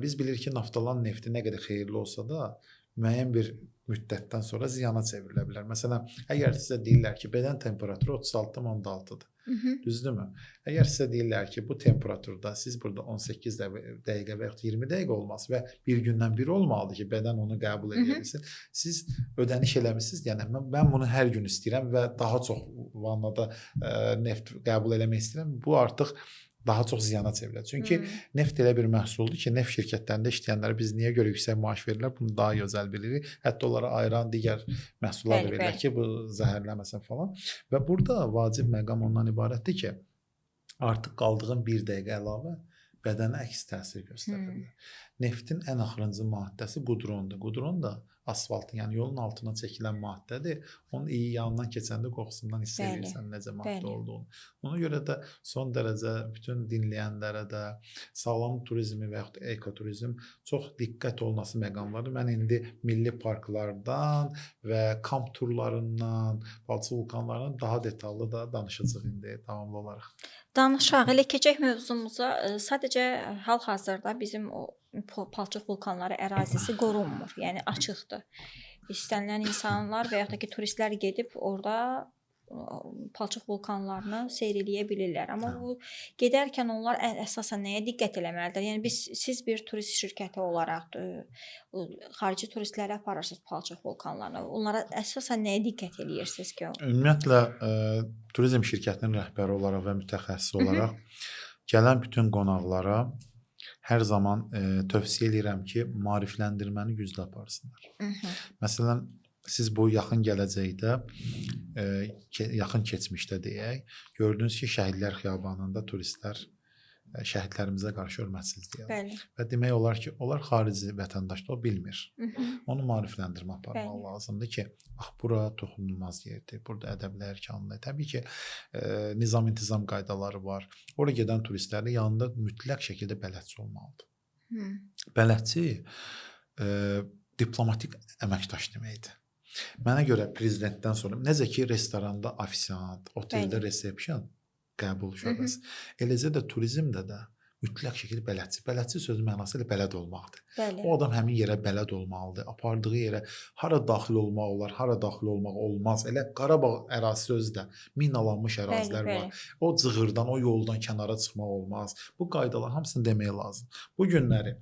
biz bilirik ki, Naftalan nefti nə qədər xeyirli olsa da, müəyyən bir müddətdən sonra ziyana çevrilə bilər. Məsələn, əgər sizə deyirlər ki, bədən temperaturu 36,6-dır. Düzdürmü? Əgər sizə deyirlər ki, bu temperaturda siz burada 18 dəqiqə və yaxud 20 dəqiqə olmaz və bir gündən bir olmalıdır ki, bədən onu qəbul edə bilsin. Siz ödəniş eləmisiniz, yəni mən bunu hər gün istəyirəm və daha çox vannada neft qəbul eləmək istəyirəm. Bu artıq daha çox ziyana çevrilir. Çünki neft elə bir məhsuldur ki, neft şirkətlərində işləyənlərə biz niyə görə yüksək maaş verirlər, bunu daha gözəl bilirik. Hətta onlara ayıran digər məhsullar da verirlər ki, bu zəhərləməsin falan. Və burada vacib məqam ondan ibarətdir ki, artıq qaldığın bir dəqiqə əlavə bədənə əks təsir göstərə bilər. Neftin ən axırıncı maddəsi qudrondur. Qudron da asfaltın, yəni yolun altına çəkilən maddədir. Onun iyi yanından keçəndə qoxusundan hiss edirsən necə maddə olduğunu. Ona görə də son dərəcə bütün dinləyənlərə də sağlam turizmi və yaxud ekoturizm çox diqqət olunası məqamlardır. Mən indi milli parklardan və kamp turlarından, palçıq vulkanlarından daha detallı da danışacağıq indi davamlı olaraq. Danışaq. Elə keçək mövzumuza. Sadəcə hal-hazırda bizim o palçıq vulkanları ərazisi qorunmur. Yəni açıqdır. İstənilən insanlar və yaxud da ki, turistlər gedib orada palçıq vulkanlarını seyr eləyə bilirlər. Amma bu gedərkən onlar əsasən nəyə diqqət eləməlidirlər? Yəni siz bir turist şirkəti olaraq xarici turistləri aparırsınız palçıq vulkanlarına. Onlara əsasən nəyə diqqət eləyirsiniz ki? Ümumiyyətlə turizm şirkətinin rəhbəri olaraq və mütəxəssis olaraq gələn bütün qonaqlara hər zaman tövsiyə eləyirəm ki, maarifləndirməni güclü aparsınlar. Məsələn, siz bu yaxın gələcəkdə, yaxın keçmişdə deyək, gördünüz ki, Şəhidlər Xiyabanında turistlər şəhidlərimizə qarşı hörmətsizlik olur. Bəli. Və demək olar ki, onlar xarici vətəndaşdır, o bilmir. Hı -hı. Onu maarifləndirmə aparmaq Bəli. lazımdır ki, bax bura toxunulmaz yerdir. Burada ədəbli ərkanlı. Təbii ki, nizam-intizam qaydaları var. Ora gedən turistlərin yanında mütləq şəkildə bələdçi olmalıdır. Hı. Bələdçi diplomatik əməkdaş deməkdir. Mənə görə prezidentdən sonra necə ki restoranda ofisiant, oteldə Bəli. reception qəbul şöbəsi, eləcə də turizmdə də mütləq şəkildə bələdçi. Bələdçi sözünün mənası elə bələd olmaqdır. Bəli. O adam həmin yerə bələd olmalıdır. Apardığı yerə hara daxil olmaq olar, hara daxil olmaq olmaz. Elə Qarabağ ərazisi özü də minalanmış ərazilər Bəli, var. bəli. O cığırdan, o yoldan kənara çıxmaq olmaz. Bu qaydalar hamısını demək lazım. Bu günləri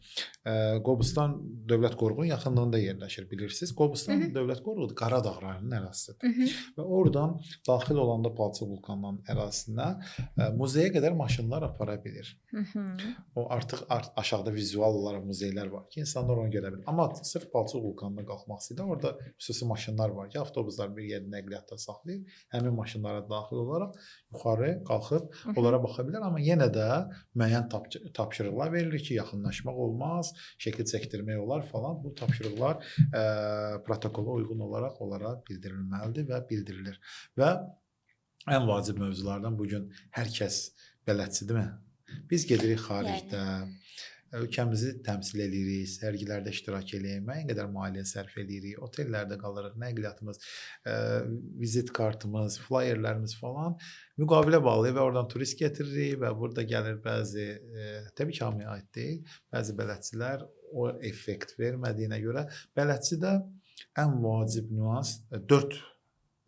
Qobustan Dövlət Qoruğunun yaxınlığında yerləşir, bilirsiniz. Qobustan Hı -hı. Dövlət Qoruğu Qaradağ rayonunun ərazisidir. Hı -hı. Və oradan daxil olanda Palçıq vulkanının ərazisinə muzeyə qədər maşınlar apara bilir. Hı -hı. O artıq aşağıda vizual olaraq muzeylər var ki, insanlar onu görə bilir. Amma sırf Palçıq vulkanına qalxmaq istəyirlər, orada xüsusi maşınlar var ki, avtobuslar bir yerdə nəqliyyatda saxlayır. Həmin maşınlara daxil olaraq yuxarı qalxıb Hı -hı. onlara baxa bilər, amma yenə də müəyyən tapşırıqlar verilir ki, yaxınlaşmaq olmaz, şəkil çəkdirmək olar falan. Bu tapşırıqlar protokola uyğun olaraq onlara bildirilməlidir və bildirilir. Və ən vacib mövzulardan bu gün hər kəs bələdçidirmi? Biz gedirik xaricdə, ölkəmizi təmsil eləyirik, sərgilərdə iştirak eləyirik, müəyyən qədər maliyyə sərf eləyirik, otellərdə qalırıq, nəqliyyatımız, vizit kartımız, flayerlərimiz falan müqavilə bağlayır və oradan turist gətiririk və burada gəlir bəzi, təbii ki, hamıya aid deyil, bəzi bələdçilər o effekt vermədiyinə görə bələdçidə ən vacib nüans 4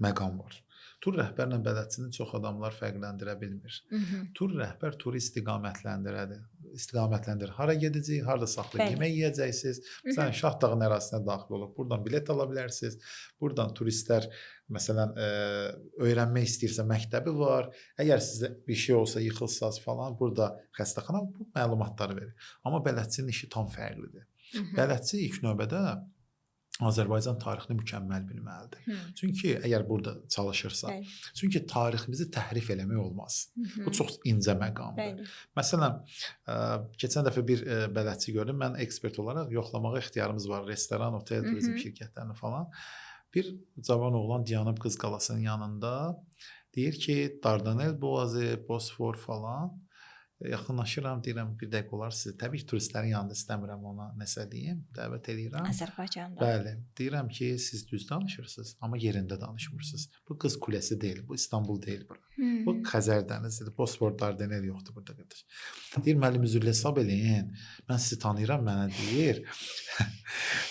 məqam var. Tur rəhbərlə bələdçini çox adamlar fərqləndirə bilmir. Hı -hı. Tur rəhbər turu istiqamətləndirədir. İstiqamətləndirir. Hara gedəcəyik, harda saxlayıb Bəli. yemək yeyəcəksiniz. Məsələn, Şah Dağın ərazisinə daxil olub, buradan bilet ala bilərsiniz. Buradan turistlər məsələn öyrənmək istəyirsə məktəbi var. Əgər sizə bir şey olsa, yıxılsaz falan, burada xəstəxana bu məlumatları verir. Amma bələdçinin işi tam fərqlidir. Hı -hı. Bələdçi ilk növbədə Azərbaycan tarixini mükəmməl bilməlidir. Hı. Çünki əgər burada çalışırsa, Bəli. çünki tariximizi təhrif eləmək olmaz. Hı -hı. Bu çox incə məqamdır. Bəli. Məsələn, keçən dəfə bir bələdçi gördüm. Mən ekspert olaraq yoxlamağa ixtiyarımız var. Restoran, otel, turizm Hı -hı. şirkətlərini falan. Bir cavan oğlan dayanıb Qız Qalasının yanında deyir ki, Dardanel boğazı, Bosfor falan. Yaxınlaşıram, deyirəm bir dəqiqə olar sizi. Təbii ki, turistlərin yanında istəmirəm ona nəsə deyim, dəvət eləyirəm. Azərbaycanda. Bəli, deyirəm ki, siz düz danışırsınız, amma yerində danışmırsınız. Bu Qız Kuləsi deyil, bu İstanbul deyil bura. Hı. Bu Xəzər dənizidir, Bosfor, Dardanel yoxdur burada qardaş. Deyir, müəllim üzrlə hesab eləyin. Mən sizi tanıyıram, mənə deyir.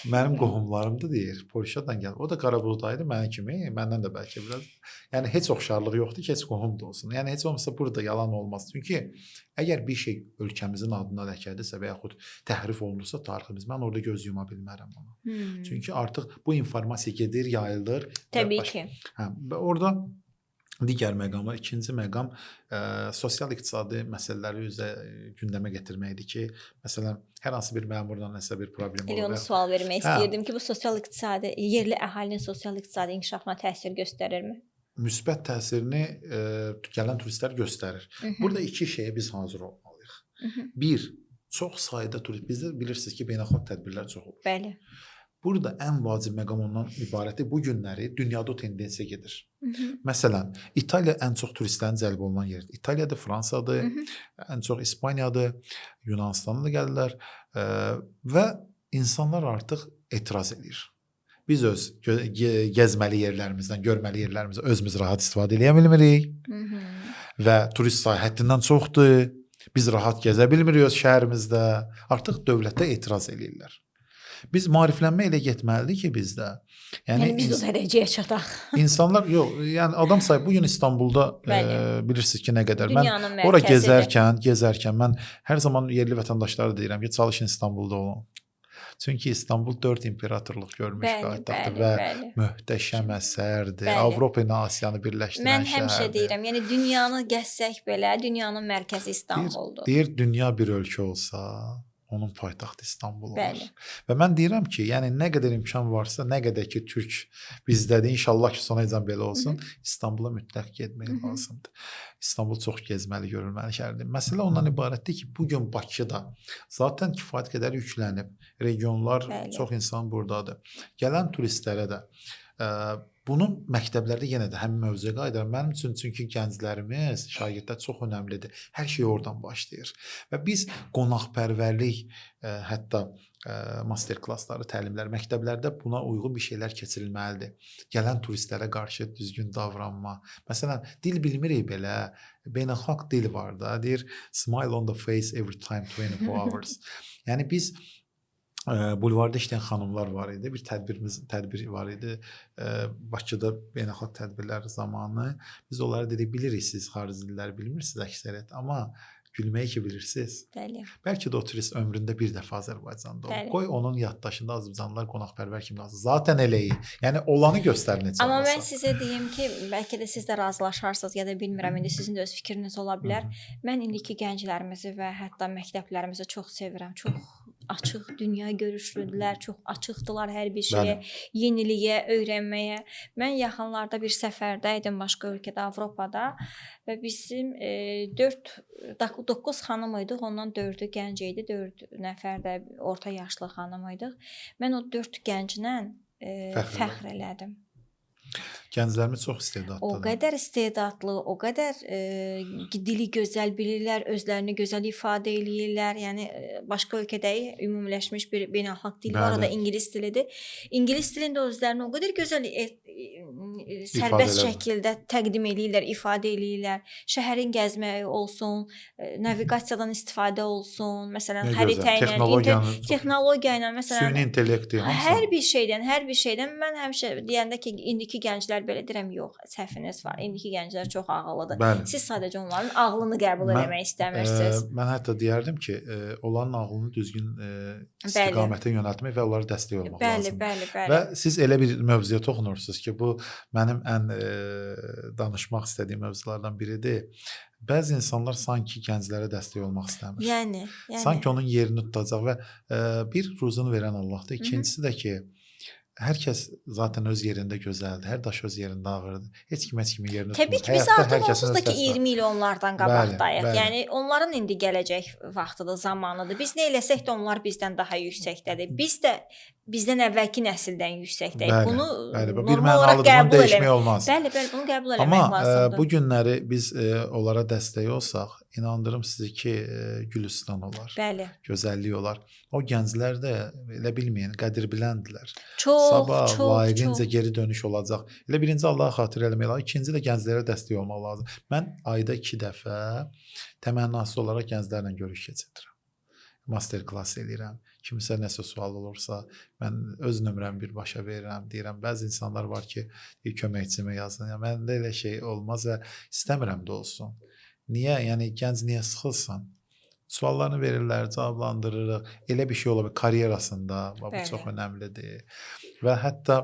Mənim qohumlarımdır deyir. Polşadan gəlib. O da Qarabuğdaydı mənim kimi, məndən də bəlkə biraz. Yəni heç oxşarlığı yoxdur ki, heç qohum da olsun. Yəni heç olmasa burada yalan olmaz. Çünki əgər bir şey ölkəmizin adına ləkədirsə və yaxud təhrif olunursa tariximiz, mən orada göz yuma bilmərəm ona. Hı. Çünki artıq bu informasiya gedir, yayılır. və Təbii ki. Hə, və orada digər məqamlar, ikinci məqam sosial-iqtisadi məsələləri üzə gündəmə gətirməkdir ki, məsələn, hər hansı bir məmurla nəsə bir problem Elə olur. onu və yaxud- sual vermək Hə. istəyirdim ki, bu sosial-iqtisadi yerli əhalinin sosial-iqtisadi inkişafına təsir göstərirmi? Müsbət təsirini gələn turistlər göstərir. Hı -hı. Burada iki şeyə biz hazır olmalıyıq. Hı -hı. Bir, çox sayda turist, bizdə bilirsiniz ki, beynəlxalq tədbirlər çox olur. Bəli. Burada ən vacib məqam ondan ibarətdir. Bu günləri dünyada o tendensiya gedir. Hı -hı. Məsələn, İtaliya ən çox turistlərin cəlb olunan yerdir. İtaliyadır, Fransadır, Hı -hı. ən çox İspaniyadır, Yunanıstana da gəlirlər və insanlar artıq etiraz eləyir. Biz öz gəzməli yerlərimizdən, görməli yerlərimizdən özümüz rahat istifadə eləyə bilmirik Hı -hı. və turist sayı həddindən çoxdur. Biz rahat gəzə bilmirik öz şəhərimizdə. Artıq dövlətə etiraz eləyirlər. Biz maariflənmə elə getməlidir ki, bizdə. Yəni biz o dərəcəyə çataq. İnsanlar yox, yəni adam sayı bu gün İstanbulda bilirsiniz ki, nə qədər. Mən Dünyanın ora mərkəzidir. gəzərkən mən hər zaman yerli vətəndaşlara deyirəm ki, çalışın İstanbulda olun. Çünki İstanbul 4 imperatorluq görmüş Bəli, paytaxtdır bəli, və bəli. möhtəşəm əsərdir. Bəli. Avropa ilə Asiyanı birləşdirən Mən həmişə şəhərdir. deyirəm, yəni dünyanı gəzsək belə, dünyanın mərkəzi İstanbuldur. Deyir dünya bir ölkə olsa, onun paytaxtı İstanbul olar. Bəli. Və mən deyirəm ki, yəni nə qədər imkan varsa, nə qədər ki türk bizdədir, inşallah ki sonacan belə olsun, İstanbula mütləq getmək lazımdır. İstanbul çox gezməli, görülməli şəhərdir. Məsələ ondan ibarətdir ki, bu gün Bakıda zaten kifayət qədər yüklənib. Regionlar, Bəli. çox insan burdadır. Gələn turistlərə də bunun məktəblərdə yenə də həmin mövzuya qayıdıram. Mənim üçün çünki gənclərimiz, şagirdlər çox önəmlidir. Hər şey oradan başlayır. Və biz qonaqpərvərlik, hətta master klassları, təlimlər məktəblərdə buna uyğun bir şeylər keçirilməlidir. Gələn turistlərə qarşı düzgün davranma. Məsələn, dil bilmirik belə, beynəlxalq dil var da, deyir smile on the face every time 24 hours. Yəni biz bulvarda işləyən xanımlar var idi. Bir tədbir var idi. Bakıda beynəlxalq tədbirlər zamanı biz onlara dedik, bilirik siz xarici dilləri bilmirsiniz əksəriyyət, amma gülməyi ki bilirsiniz. Bəli. Bəlkə də o turist ömründə bir dəfə Azərbaycanda olub. Bəli. Qoy onun yaddaşında Azərbaycanlılar qonaqpərvər kimi qalsın. Zaten eləyik. Yəni olanı göstərin heç Amma mən olmasa. sizə deyim ki, bəlkə də siz də razılaşarsınız ya da bilmirəm, indi sizin də öz fikriniz ola bilər. Mən indiki gənclərimizi və hətta məktəblərimizi çox sevirəm. Çox açıq dünya görüşlüdülər, çox açıqdılar hər bir şeyə, yeniliyə, öyrənməyə. Mən yaxınlarda bir səfərdə idim başqa ölkədə, Avropada və bizim 9 xanım idik, ondan 4-ü gənc idi, 4 nəfər də orta yaşlı xanım idik. Mən o 4 gənclə Fəxr fəxr elədim. Gənclərimiz çox O istedadlıdır. qədər istedadlı, o qədər dili gözəl bilirlər, özlərini gözəl ifadə eləyirlər. Yəni başqa ölkədəyik, ümumiləşmiş bir beynəlxalq dil var, o da Bəli. ingilis dilidir. İngilis dilində özlərini o qədər gözəl sərbəst elədir. şəkildə təqdim eləyirlər, ifadə eləyirlər. Şəhərin gəzməyi olsun, naviqasiyadan istifadə olsun, məsələn, Nə gözəl. xəritə ilə, Texnologiyanı çox- texnologiya ilə məsələn süni intellekti hamısı. Hər bir şeydən, hər bir şeydən mən həmişə deyəndə ki, indiki gənclər belə deyirəm, yox, səhviniz var. İndiki gənclər çox ağıllıdır. Bəli. Siz sadəcə onların ağlını qəbul Mən, eləmək istəmirsiniz. Mən hətta deyərdim ki, onların ağlını düzgün istiqamətə yönəltmək və onlara dəstək olmaq Bəli, lazımdır. bəli, bəli. Və siz elə bir mövzuya toxunursunuz ki, bu mənim ən danışmaq istədiyim mövzulardan biridir. Bəzi insanlar sanki gənclərə dəstək olmaq istəmir. Yəni, yəni. Sanki onun yerini tutacaq və bir ruzunu verən Allahdır. İkincisi də ki, hər kəs zaten öz yerində gözəldir. Hər daş öz yerində ağırdır. Heç kim heç kimin yerini Təbii tutmur. ki, biz Həyatda artıq hər kəsin onsuz öz da ki dəsti var. 20 il onlardan Bəli, qabaqdayıq. bəli. Yəni onların indi gələcək vaxtıdır, zamanıdır. Biz nə eləsək də onlar bizdən daha yüksəkdədir. Biz də bizdən əvvəlki nəsildən yüksəkdəyik. Bəli, Bunu bəli, bu bir normal olaraq mənalıdır. Bunu qəbul dəyişmək eləmək. olmaz. Bəli, bəli, bunu qəbul eləmək Amma lazımdır. bu günləri biz onlara dəstək olsaq, inandırım sizi ki, gülüstan olar, Bəli. gözəllik olar. O gənclər də elə bilməyin, qədir biləndilər. Çox, Sabah çox, layiqincə çox. geri dönüş olacaq. Elə birinci Allaha xatir eləmək lazım, ikinci də gənclərə dəstək olmaq lazım. Mən ayda 2 dəfə təmənnası olaraq gənclərlə görüş keçirirəm. Master klass eləyirəm. Kimsə nəsə sual olursa, mən öz nömrəmi birbaşa verirəm, deyirəm. Bəzi insanlar var ki, deyir, köməkçimə yazın. Yəni məndə elə şey olmaz və istəmirəm də olsun. Niyə? Yəni gənc niyə sıxılsın? Suallarını verirlər, cavablandırırıq. Elə bir şey ola bilər karyerasında. Bax, bu Bəli. çox önəmlidir. Və hətta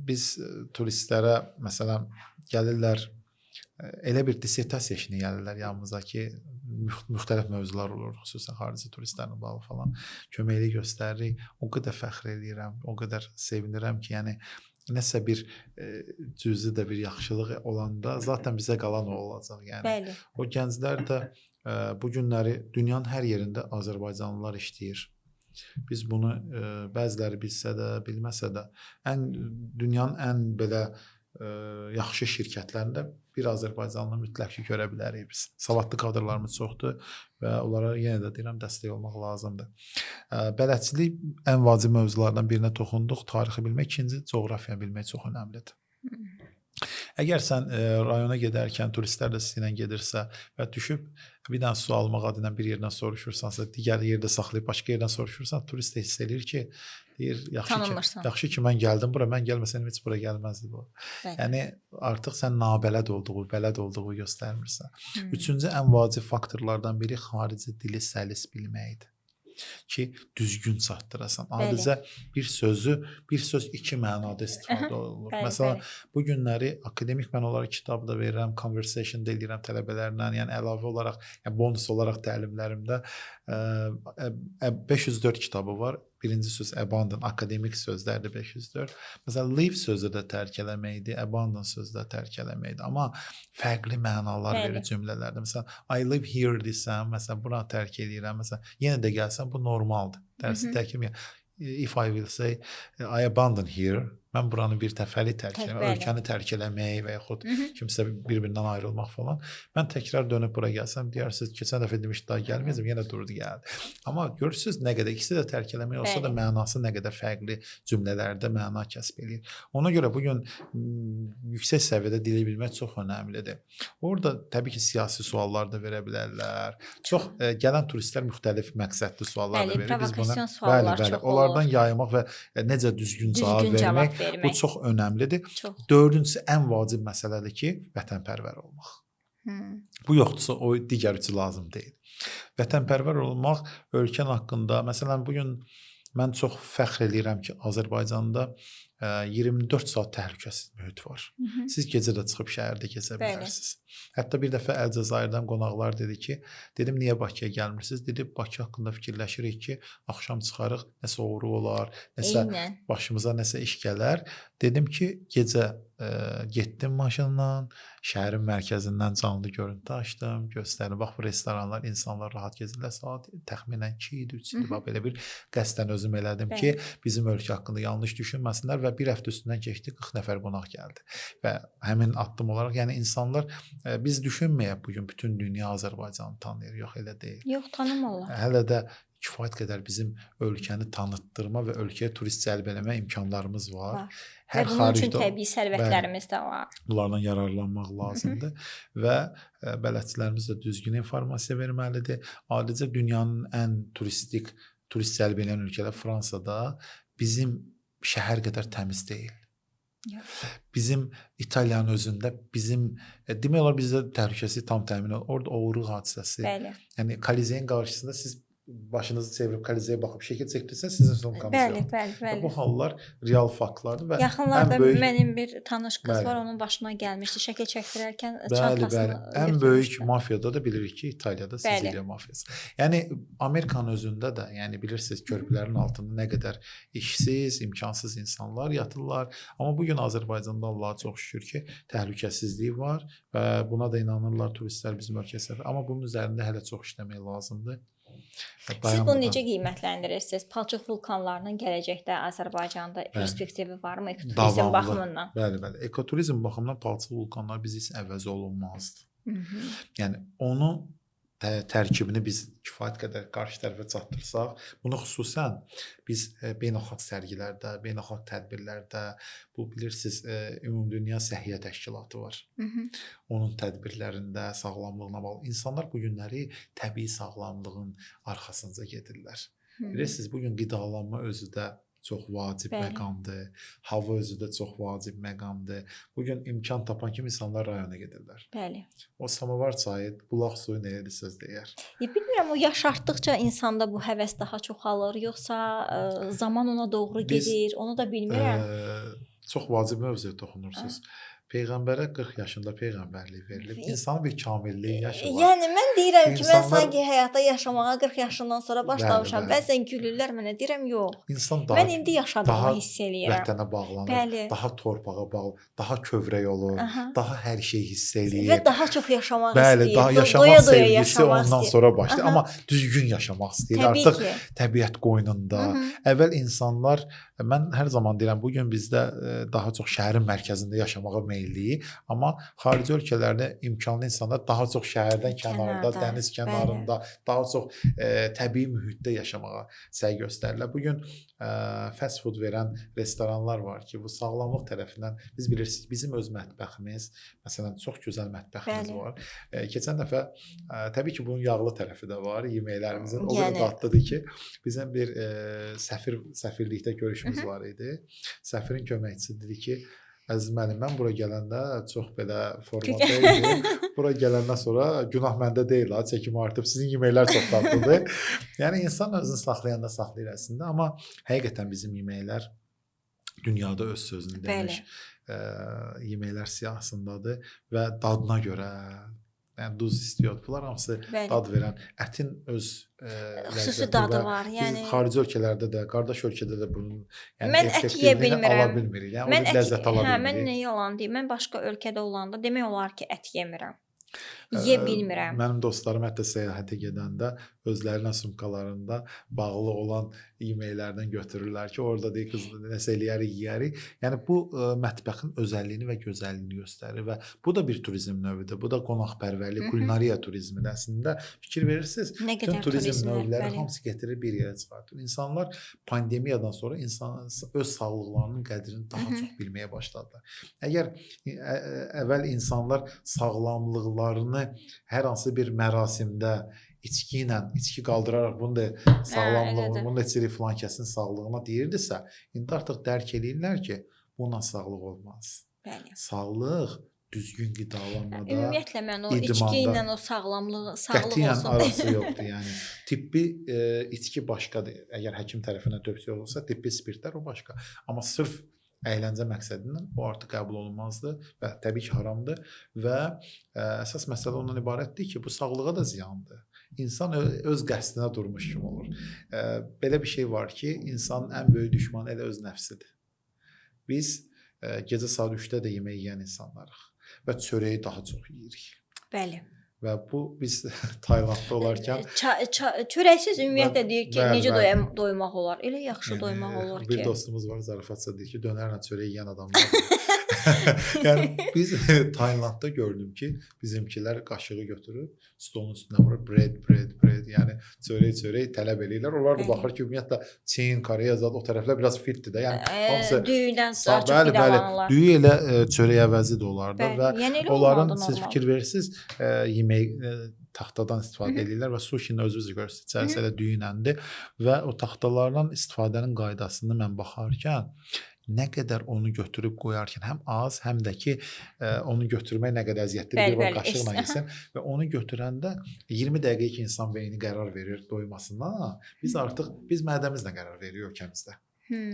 biz turistlərə məsələn gəlirlər, elə bir dissertasiya işini gəlirlər yanımıza ki, müxtəlif mövzular olur, xüsusən xarici turistlərlə bağlı falan. Köməklik göstəririk. O qədər fəxr eləyirəm, o qədər sevinirəm ki, yəni nəsə bir cüzi də bir yaxşılıq olanda zaten bizə qalan o olacaq. Yəni Bəli. o gənclər də bu günləri dünyanın hər yerində Azərbaycanlılar işləyir. Biz bunu bəziləri bilsə də, bilməsə də, ən dünyanın ən belə yaxşı şirkətlərində bir Azərbaycanlı mütləq ki görə bilərik biz. Savadlı kadrlarımız çoxdur və onlara yenə də deyirəm dəstək olmaq lazımdır. Bələdçilik ən vacib mövzulardan birinə toxunduq. Tarixi bilmək, ikinci coğrafiya bilmək çox önəmlidir. Əgər sən rayona gedərkən turistlər də sizinlə gedirsə və düşüb bir dənə su almaq adına bir yerdən soruşursansa, digər yerdə saxlayıb başqa yerdən soruşursan, turist də hiss eləyir ki, deyir, yaxşı ki, Tanınmırsan. yaxşı ki mən gəldim bura, mən gəlməsəydim heç bura gəlməzdi bu. Bəli. Yəni artıq sən nabələd olduğu, bələd olduğu göstərmirsən. Hmm. Üçüncü ən vacib faktorlardan biri xarici dili səlis bilməkdir. Ki düzgün çatdırasan. Adicə bir sözü, bir söz iki mənada istifadə olunur. Bəli, Məsələn, bəli. bu günləri akademik mən onlara kitab da verirəm, conversation da eləyirəm tələbələrlə, yəni əlavə olaraq, yəni bonus olaraq təlimlərimdə 504 kitabı var. Birinci söz abandon, akademik sözlərdir 504. Məsələn, leave sözü də tərk eləməkdir, abandon sözü də tərk eləməkdir. Amma fərqli mənalar verir cümlələrdə. Məsələn, I live here desəm, məsələn, buranı tərk eləyirəm, məsələn, yenə də gəlsəm bu normaldır. Dərsi tərk etməyəm. If I will say I abandon here, mən buranı bir dəfəlik tərk eləmək, ölkəni tərk eləmək və yaxud kimsə bir-birindən ayrılmaq falan. Mən təkrar dönüb bura gəlsəm, deyərsiniz, keçən dəfə demişdi daha gəlməyəcəm, yenə durdu gəldi. Amma görürsüz nə qədər ikisi də tərk eləmək olsa da mənası nə qədər fərqli cümlələrdə məna kəsb eləyir. Ona görə bu gün yüksək səviyyədə dili bilmək çox önəmlidir. Orada təbii ki, siyasi suallar da verə bilərlər. Çox gələn turistlər müxtəlif məqsədli suallar da verir. Biz buna suallar çox olur. Onlardan yaymaq və necə düzgün cavab vermək, bu çox önəmlidir. Çox. Dördüncüsü ən vacib məsələdir ki, vətənpərvər olmaq. Bu yoxdursa o digər üçü lazım deyil. Vətənpərvər olmaq ölkən haqqında, məsələn, bu gün mən çox fəxr eləyirəm ki, Azərbaycanda 24 saat təhlükəsiz mühit var. Siz gecə də çıxıb şəhərdə gəzə bilərsiniz. Hətta bir dəfə Əlcəzairdən qonaqlar dedi ki, dedim niyə Bakıya gəlmirsiniz? Dedi Bakı haqqında fikirləşirik ki, axşam çıxarıq, nəsə oğru olar, nəsə başımıza nəsə iş gələr. Dedim ki, gecə getdim maşınla, şəhərin mərkəzindən canlı görüntü açdım, göstərdim. Bax bu restoranlar, insanlar rahat gəzirlər. Saat təxminən 2 idi, 3 idi. Bax belə bir qəsdən özüm elədim ki, bizim ölkə haqqında yanlış düşünməsinlər və bir həftə üstündən keçdi, 40 nəfər qonaq gəldi. Və həmin addım olaraq, yəni insanlar biz düşünməyək bu gün bütün dünya Azərbaycanı tanıyır. Yox, elə deyil. Yox, tanımırlar. Hələ də kifayət qədər bizim ölkəni tanıtdırma və ölkəyə turist cəlb eləmə imkanlarımız var. Hər və bunun üçün təbii sərvətlərimiz də var. Bunlardan yararlanmaq lazımdır və bələdçilərimiz də düzgün informasiya verməlidir. Adicə dünyanın ən turist cəlb edən ölkələr Fransada bizim şəhər qədər təmiz deyil. Yox. Bizim İtaliyanın özündə bizim demək olar bizdə təhlükəsizlik tam təmin olunur. Orada oğurluq hadisəsi. Bəli. Yəni Kolizeyin qarşısında siz başınızı çevirib Kolizeyə baxıb şəkil çəkdirsən sizin sumkanız yoxdur. Bəli, bəli. Bu hallar real faktlardır və yaxınlarda ən böyük... mənim bir tanış qız var, onun başına gəlmişdi. Şəkil çəkdirərkən çantasını bəli. Ən böyük mafiyada da bilirik ki, İtaliyada Siciliya mafiyası. Yəni Amerikanın özündə də, yəni bilirsiniz körpülərin altında nə qədər işsiz, imkansız insanlar yatırlar. Amma bu gün Azərbaycanda Allaha çox şükür ki, təhlükəsizlik var və buna da inanırlar turistlər bizim ölkəyə səfər. Amma bunun üzərində hələ çox işləmək lazımdır. Siz bunu necə qiymətləndirirsiniz? Palçıq vulkanlarının gələcəkdə Azərbaycanda perspektivi varmı ekoturizm baxımından? Bəli, bəli. Ekoturizm baxımından palçıq vulkanları biz heç əvəz olunmazdı. Yəni onu tərkibini biz kifayət qədər qarşı tərəfə çatdırsaq, bunu xüsusən biz beynəlxalq sərgilərdə, beynəlxalq tədbirlərdə, bu bilirsiniz, Ümumdünya Səhiyyə Təşkilatı var. Onun tədbirlərində sağlamlığına bağlı insanlar bu günləri təbii sağlamlığın arxasınca gedirlər. Bilirsiniz, bu gün qidalanma özü də çox vacib məqamdır. Hava özü də çox vacib məqamdır. Bu gün imkan tapan kimi insanlar rayona gedirlər. Bəli. O samovar çayı, bulaq suyu nə edir söz deyər. Bilmirəm, o yaş artdıqca insanda bu həvəs daha çoxalır, yoxsa zaman ona doğru gedir, onu da bilmirəm. Çox vacib mövzuya toxunursunuz. Peyğəmbərə 40 yaşında peyğəmbərlik verilib. İnsanın bir kamilliyi yaşı var. Yəni mən deyirəm ki, mən sanki həyata yaşamağa 40 yaşından sonra başlamışam. Bəli, bəli. Bəzən gülürlər mənə, deyirəm yox. İnsan daha, mən indi yaşadığımı daha hiss eləyirəm. Vətənə bağlanır, bəli. Daha torpağa bağlı, daha kövrək olur, daha hər şeyi hiss eləyir. Və daha çox yaşamaq bəli, istəyir. Daha yaşamaq doya-doya sevgisi yaşamaq ondan istəyir. Sonra başlayır. Amma düzgün yaşamaq istəyir. Təbii artıq ki. Təbiət qoynunda. Əvvəl insanlar, mən hər zaman deyirəm, bu gün bizdə daha çox şəhərin mərkəzində yaşamağa meyilliyik, amma xarici ölkələrdə imkanlı insanlar daha çox şəhərdən kənarda, dəniz kənarında, daha çox təbii mühitdə yaşamağa səy göstərirlər. Bu gün fast food verən restoranlar var ki, bu sağlamlıq tərəfindən biz bilirsiniz, bizim öz mətbəximiz, məsələn, çox gözəl mətbəximiz var. Keçən dəfə təbii ki, bunun yağlı tərəfi də var yeməklərimizin. O qədər dadlıdır ki, bizim bir səfirlikdə görüşümüz var idi. Səfirin köməkçisi dedi ki, Əziz müəllim, mən bura gələndə çox belə formada idim. Bura gələndən sonra günah məndə deyil ha, çəkim artıb. Sizin yeməklər çox dadlıdır. Yəni insan özünü saxlayanda saxlayır əslində, amma həqiqətən bizim yeməklər dünyada öz sözünü demiş yeməklər siyahısındadır və dadına görə, yəni duz istiyor. Bunlar hamısı Bəli. dad verən ətin öz Xüsusi ləzzəti dadı və var. biz Yəni xarici ölkələrdə də, qardaş ölkədə də bunun yəni Mən ət yeyə effektivliyini bilmirəm. ala bilmirik. Yəni Mən o ət, ləzzət ala hə, mən bilmirik. nə yalan deyim. Mən başqa ölkədə olanda demək olar ki, ət yemirəm. Yeyə bilmirəm. Mənim dostlarım hətta səyahətə gedəndə özlərinə sumkalarında bağlı olan yeməklərdən götürürlər ki, orada deyir qız nəsə eləyərik, yeyərik. Yəni bu mətbəxin özəlliyini və gözəlliyini göstərir və bu da bir turizm növüdür. Bu da qonaqpərvərlik, kulinariya turizmidir əslində. Fikir verirsiniz, Nə bütün qədər turizm turizmlər, növləri bəli. hamısı gətirir bir yerə çıxartır. İnsanlar pandemiyadan sonra insan öz sağlıqlarının qədrini daha çox bilməyə başladılar. Əgər əvvəl insanlar sağlamlıqlarını hər hansı bir mərasimdə içki ilə, içki qaldıraraq bunu da sağlamlığını, elədir. bunu da içirik filan kəsin sağlığına deyirdisə, indi artıq dərk eləyirlər ki, bununla sağlıq olmaz. Bəli. Sağlıq düzgün qidalanmada, Ümumiyyətlə mən o içki idmanda ilə o sağlamlığı, sağlıq qətiyyən olsun. arası yoxdur. Yəni tibbi içki başqadır. Əgər həkim tərəfindən tövsiyə olunsa, tibbi spirtlər o başqa. Amma sırf əyləncə məqsədindən o artıq qəbul olunmazdı və təbii ki, haramdır və əsas məsələ ondan ibarətdir ki, bu sağlığa da ziyandır. İnsan öz qəsdinə durmuş kimi olur. Belə bir şey var ki, insanın ən böyük düşmanı elə öz nəfsidir. Biz gecə saat 3-də də yemək yeyən insanlarıq və çörəyi daha çox yeyirik. Bəli. Və bu biz Taylandda olarkən Çörəksiz ümumiyyətlə deyir ki, bəli, necə bəli. doymaq olar? Elə yaxşı Yəni, doymaq olar bir ki. dostumuz var, zarafatca deyir ki, dönərlə çörək yeyən adamlar. Yəni biz Taylandda gördüm ki, bizimkilər qaşığı götürüb stolun üstünə vurur, bread, bread, bread, yəni çörək, çörək tələb eləyirlər. Onlar da Bəli. baxır ki, ümumiyyətlə Çin, Koreya zad o tərəflər biraz fitdir də. Yəni hamısı Düyüdən daha çox bəli, bəli, qidalanırlar. düyü elə çörək əvəzi də olar da Bəli. və Yəni elə onların olmalıdır siz normal. fikir verirsiniz, yemək taxtadan istifadə eləyirlər və suşini özünüz görürsünüz, içərisi elə düyünəndir və o taxtalardan istifadənin qaydasını mən baxarkən nə qədər onu götürüb qoyarkən həm az, həm də ki onu götürmək nə qədər əziyyətlidir. Bəli, Bir var bəli, qaşıqla yesin və onu götürəndə 20 dəqiqə ki insan beyni qərar verir doymasına. Biz artıq biz mədəmizlə qərar veririk ölkəmizdə.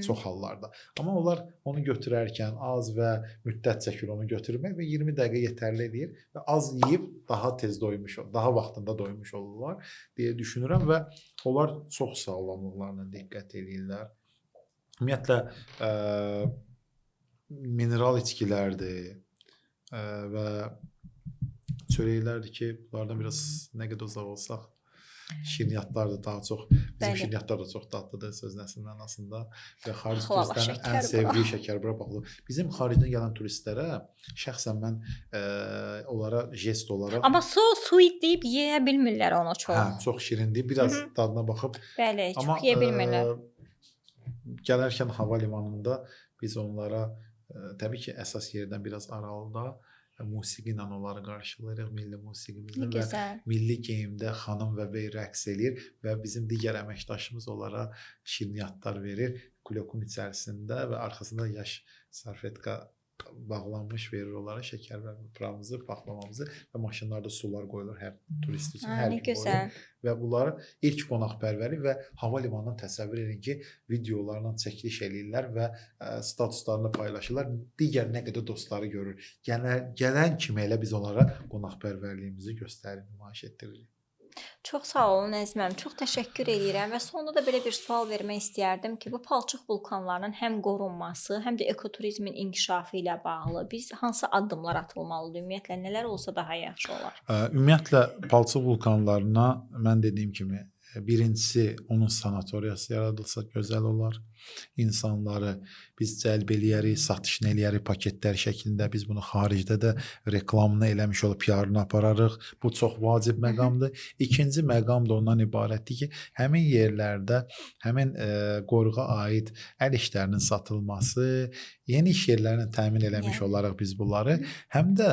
Çox hallarda. Amma onlar onu götürərkən az və müddət çəkir onu götürmək və 20 dəqiqə yetərli eləyir və az yeyib daha tez doymuş, daha vaxtında doymuş olurlar deyə düşünürəm və onlar çox sağlamlıqlarına diqqət eləyirlər. Ümumiyyətlə mineral içkilərdir və çörəklərdir ki, bunlardan biraz nə qədər uzaq olsaq, şirniyyatlar da daha çox, bizim Bəli. şirniyyatlar da çox dadlıdır söz nəsil mənasında və xarici Xlava, turistlərin ən şəkər bura. sevdiyi şəkər bura bağlı. Bizim xaricdən gələn turistlərə şəxsən mən onlara jest olaraq Amma so sweet deyib yeyə bilmirlər onu çox. hə, çox şirindir. Biraz dadına baxıb Bəli, çox amma yeyə bilmirlər. gələrkən hava limanında biz onlara təbii ki, əsas yerdən biraz aralıda musiqi ilə onları qarşılayırıq, milli musiqimizlə Nə və gözəl. milli geyimdə xanım və bəy rəqs eləyir və bizim digər əməkdaşımız onlara şirniyyatlar verir klokun içərisində və arxasında yaş salfetka bağlanmış verir onlara şəkər və pıramızı, paxlavamızı və maşınlarda sular qoyulur hər turist üçün, Ha, hər nə gün qoyulur. gözəl. Və bunları ilk qonaqpərvərlik və hava limanından təsəvvür edin ki, videolarla çəkiliş eləyirlər və statuslarını paylaşırlar. Digər nə qədər dostları görür. Gələn kimi elə biz onlara qonaqpərvərliyimizi göstərir, nümayiş etdiririk. Çox sağ olun Əziz müəllim. Çox təşəkkür eləyirəm və sonda da belə bir sual vermək istəyərdim ki, bu palçıq vulkanlarının həm qorunması, həm də ekoturizmin inkişafı ilə bağlı biz hansı addımlar atılmalıdır? Ümumiyyətlə nələr olsa daha yaxşı olar? Ümumiyyətlə palçıq vulkanlarına mən dediyim kimi birincisi onun sanatoriyası yaradılsa gözəl olar. İnsanları biz cəlb eləyərik, satışını eləyərik paketlər şəklində. Biz bunu xaricdə də reklamını eləmiş olub PR-ını apararıq. Bu çox vacib məqamdır. İkinci məqam da ondan ibarətdir ki, həmin yerlərdə həmin qoruğa aid əl işlərinin satılması, yeni iş yerlərinin təmin eləmiş olaraq biz bunları, həm də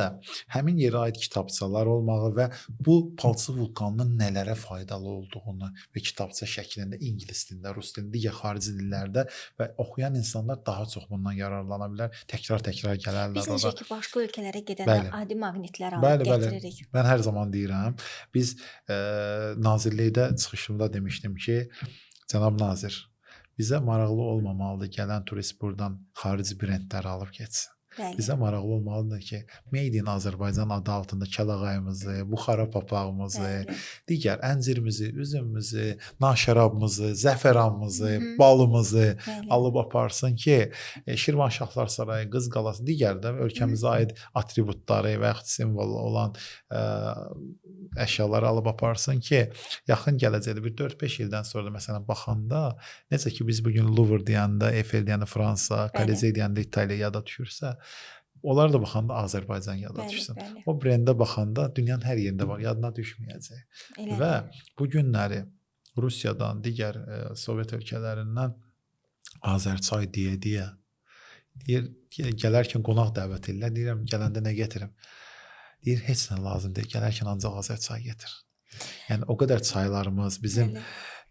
həmin yerə aid kitabçalar olmağı və bu palçıq vulkanının nələrə faydalı olduğunu və kitabça şəklində ingilis dilində, rus dilində, digər xarici dillərdə şəkildə və oxuyan insanlar daha çox bundan yararlana bilər. Təkrar-təkrar gələrlər Biz ora. necə ki başqa ölkələrə gedəndə Bəli. adi maqnitlər alıb Bəli, bəli. gətiririk. Mən hər zaman deyirəm, biz nazirlikdə çıxışımda demişdim ki, cənab nazir, bizə maraqlı olmamalıdır gələn turist burdan xarici brendləri alıb getsin. Bəli. Bizə maraqlı olmalıdır ki, Made in Azərbaycan adı altında kəlağayımızı, buxara papağımızı, Bəli. digər əncirimizi, üzümümüzü, naşarabımızı, zəfəranımızı, Hı -hı. balımızı Bəli. alıb aparsın ki, Şirvanşahlar Sarayı, Qız Qalası, digər də ölkəmizə aid atributları və yaxud simvol olan əşyaları alıb aparsın ki, yaxın gələcəkdə bir 4-5 ildən sonra da məsələn baxanda necə ki biz bu gün Louvre deyəndə, Eiffel deyəndə Fransa, Kolizey deyəndə İtaliya yada düşürsə, onlar da baxanda Azərbaycan yada Bəli, düşsün. bəli. O brendə baxanda dünyanın hər yerində var, yadına düşməyəcək. Elədir. Və bu günləri Rusiyadan, digər Sovet ölkələrindən Azərçay deyə-deyə deyir, gələrkən qonaq dəvət edirlər. Deyirəm, gələndə nə gətirim? Deyir, heç nə lazım deyil. Gələrkən ancaq Azərçay gətir. Yəni o qədər çaylarımız, bizim Bəli.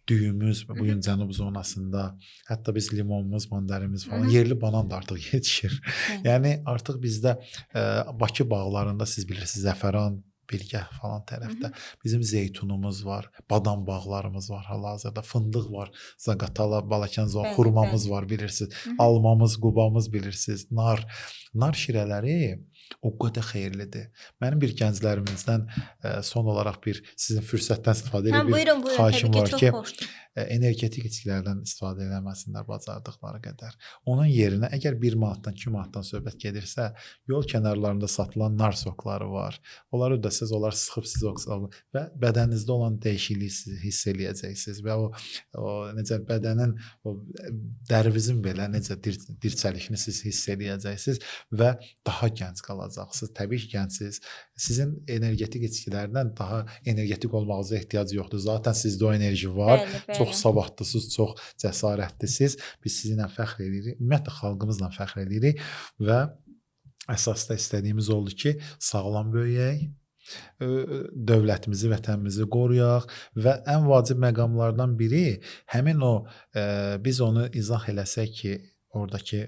düyümüz bu gün cənub zonasında, hətta biz limonumuz, mandarinimiz falan, Hı -hı. yerli banan da artıq yetişir. Bəli. Yəni artıq bizdə Bakı bağlarında siz bilirsiniz, zəfəran, Bilgəh falan tərəfdə bizim zeytunumuz var, badam bağlarımız var hal-hazırda, fındıq var, Zaqatala, Balakən zon, Bəli, xurmamız bəli. var bilirsiniz, Hı -hı. almamız, qubamız bilirsiniz, nar. Nar şirələri o qədər xeyirlidir. Mənim bir gənclərimizdən son olaraq bir sizin fürsətdən istifadə Hə, edib bir buyurun, buyurun. xahişim Təbii ki, var çox ki, xoşdur. Energetik içkilərdən istifadə eləməsinlər bacardıqları qədər. Onun yerinə əgər 1 manatdan, 2 manatdan söhbət gedirsə, yol kənarlarında satılan nar sokları var. Onları da siz onlar sıxıb siz oxşar və bədəninizdə olan dəyişikliyi siz hiss eləyəcəksiniz və o necə bədənin o dərvizin belə necə dirçəlişini siz hiss eləyəcəksiniz və daha gənc qalacaqsınız. Təbii ki, gəncsiniz. Sizin energetik içkilərdən daha energetik olmağınıza ehtiyac yoxdur. Zaten sizdə o enerji var. Bəli, bəli. Çox savadlısınız, çox cəsarətlisiniz. Biz sizinlə fəxr eləyirik. Ümumiyyətlə xalqımızla fəxr eləyirik və əsas da istədiyimiz oldu ki, sağlam böyüyək, dövlətimizi, vətənimizi qoruyaq və ən vacib məqamlardan biri həmin o biz onu izah eləsək ki, oradakı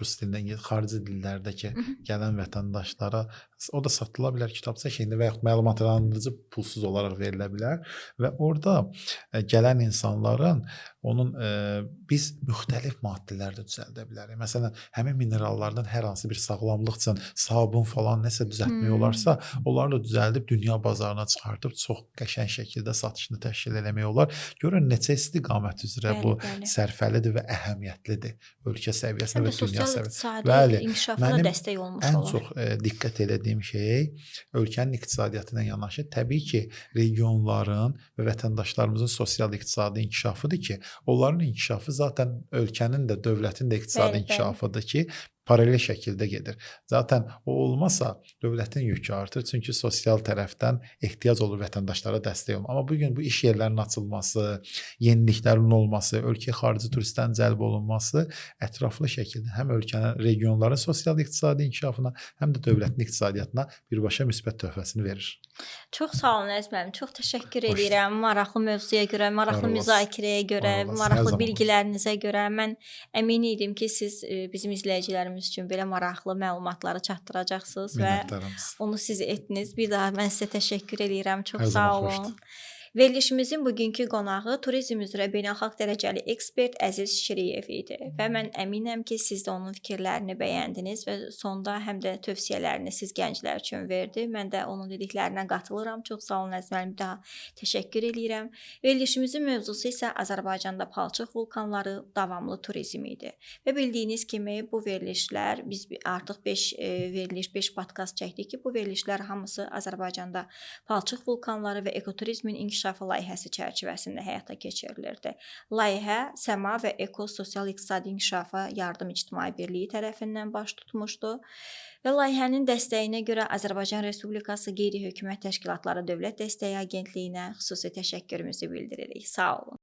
rus dilindən, xarici dillərdəki gələn vətəndaşlara o da satıla bilər kitabça şeklində və yaxud məlumatlandırıcı pulsuz olaraq verilə bilər və orada gələn insanların onun biz müxtəlif maddələr də düzəldə bilərik. Məsələn, həmin minerallardan hər hansı bir sağlamlıq üçün sabun falan nəsə düzəltmək olarsa, onları da düzəldib dünya bazarına çıxardıb çox qəşəng şəkildə satışını təşkil eləmək olar. Görün neçə istiqamət üzrə Bəli, bu bəli. sərfəlidir və əhəmiyyətlidir ölkə səviyyəsində Həm və də dünya sosial səviyyəsində. iqtisadi Bəli, inkişafına mənim dəstək olmuş ən olar. çox diqqət elədiyim şey ölkənin iqtisadiyyatı ilə yanaşı təbii ki, regionların və vətəndaşlarımızın sosial-iqtisadi inkişafıdır ki, onların inkişafı zaten ölkənin də, dövlətin də iqtisadi Bəli, bəli. inkişafıdır ki, paralel şəkildə gedir. Zaten o olmasa dövlətin yükü artır. Çünki sosial tərəfdən ehtiyac olur vətəndaşlara dəstək olma. Amma bu gün bu iş yerlərinin açılması, yeniliklərin olması, ölkəyə xarici turistlərin cəlb olunması ətraflı şəkildə həm ölkənin, regionların sosial-iqtisadi inkişafına, həm də dövlətin iqtisadiyyatına birbaşa müsbət töhfəsini verir. Çox sağ olun Əziz müəllim. Çox təşəkkür Xoş edirəm maraqlı mövzuya görə, maraqlı Var olasınız. müzakirəyə görə, Var olasınız. Hər maraqlı zaman. bilgilərinizə görə. Mən əmin idim ki, siz bizim izləyicilərimiz üçün belə maraqlı məlumatları çatdıracaqsınız və Minnətdaram sizə. onu siz etdiniz. Bir daha mən sizə təşəkkür edirəm. Çox Hər sağ zaman olun. xoşdur. Verilişimizin bugünkü qonağı turizm üzrə beynəlxalq dərəcəli ekspert Əziz Şiriyev idi və mən əminəm ki, siz də onun fikirlərini bəyəndiniz və sonda həm də tövsiyələrini siz gənclər üçün verdi. Mən də onun dediklərinə qatılıram. Çox sağ olun Əziz müəllim, bir daha təşəkkür eləyirəm. Verilişimizin mövzusu isə Azərbaycanda palçıq vulkanları, davamlı turizm idi. Və bildiyiniz kimi bu verilişlər biz artıq 5 veriliş, 5 podkast çəkdik ki, bu verilişlər hamısı Azərbaycanda palçıq vulkanları və ekoturizmin inkişafı layihəsi çərçivəsində həyata keçirilirdi. Layihə Səma və Eko Sosial İqtisadi İnkişafa Yardım İctimai Birliyi tərəfindən baş tutmuşdu və layihənin dəstəyinə görə Azərbaycan Respublikası Qeyri-Hökumət Təşkilatları Dövlət Dəstəyi Agentliyinə xüsusi təşəkkürümüzü bildiririk. Sağ olun.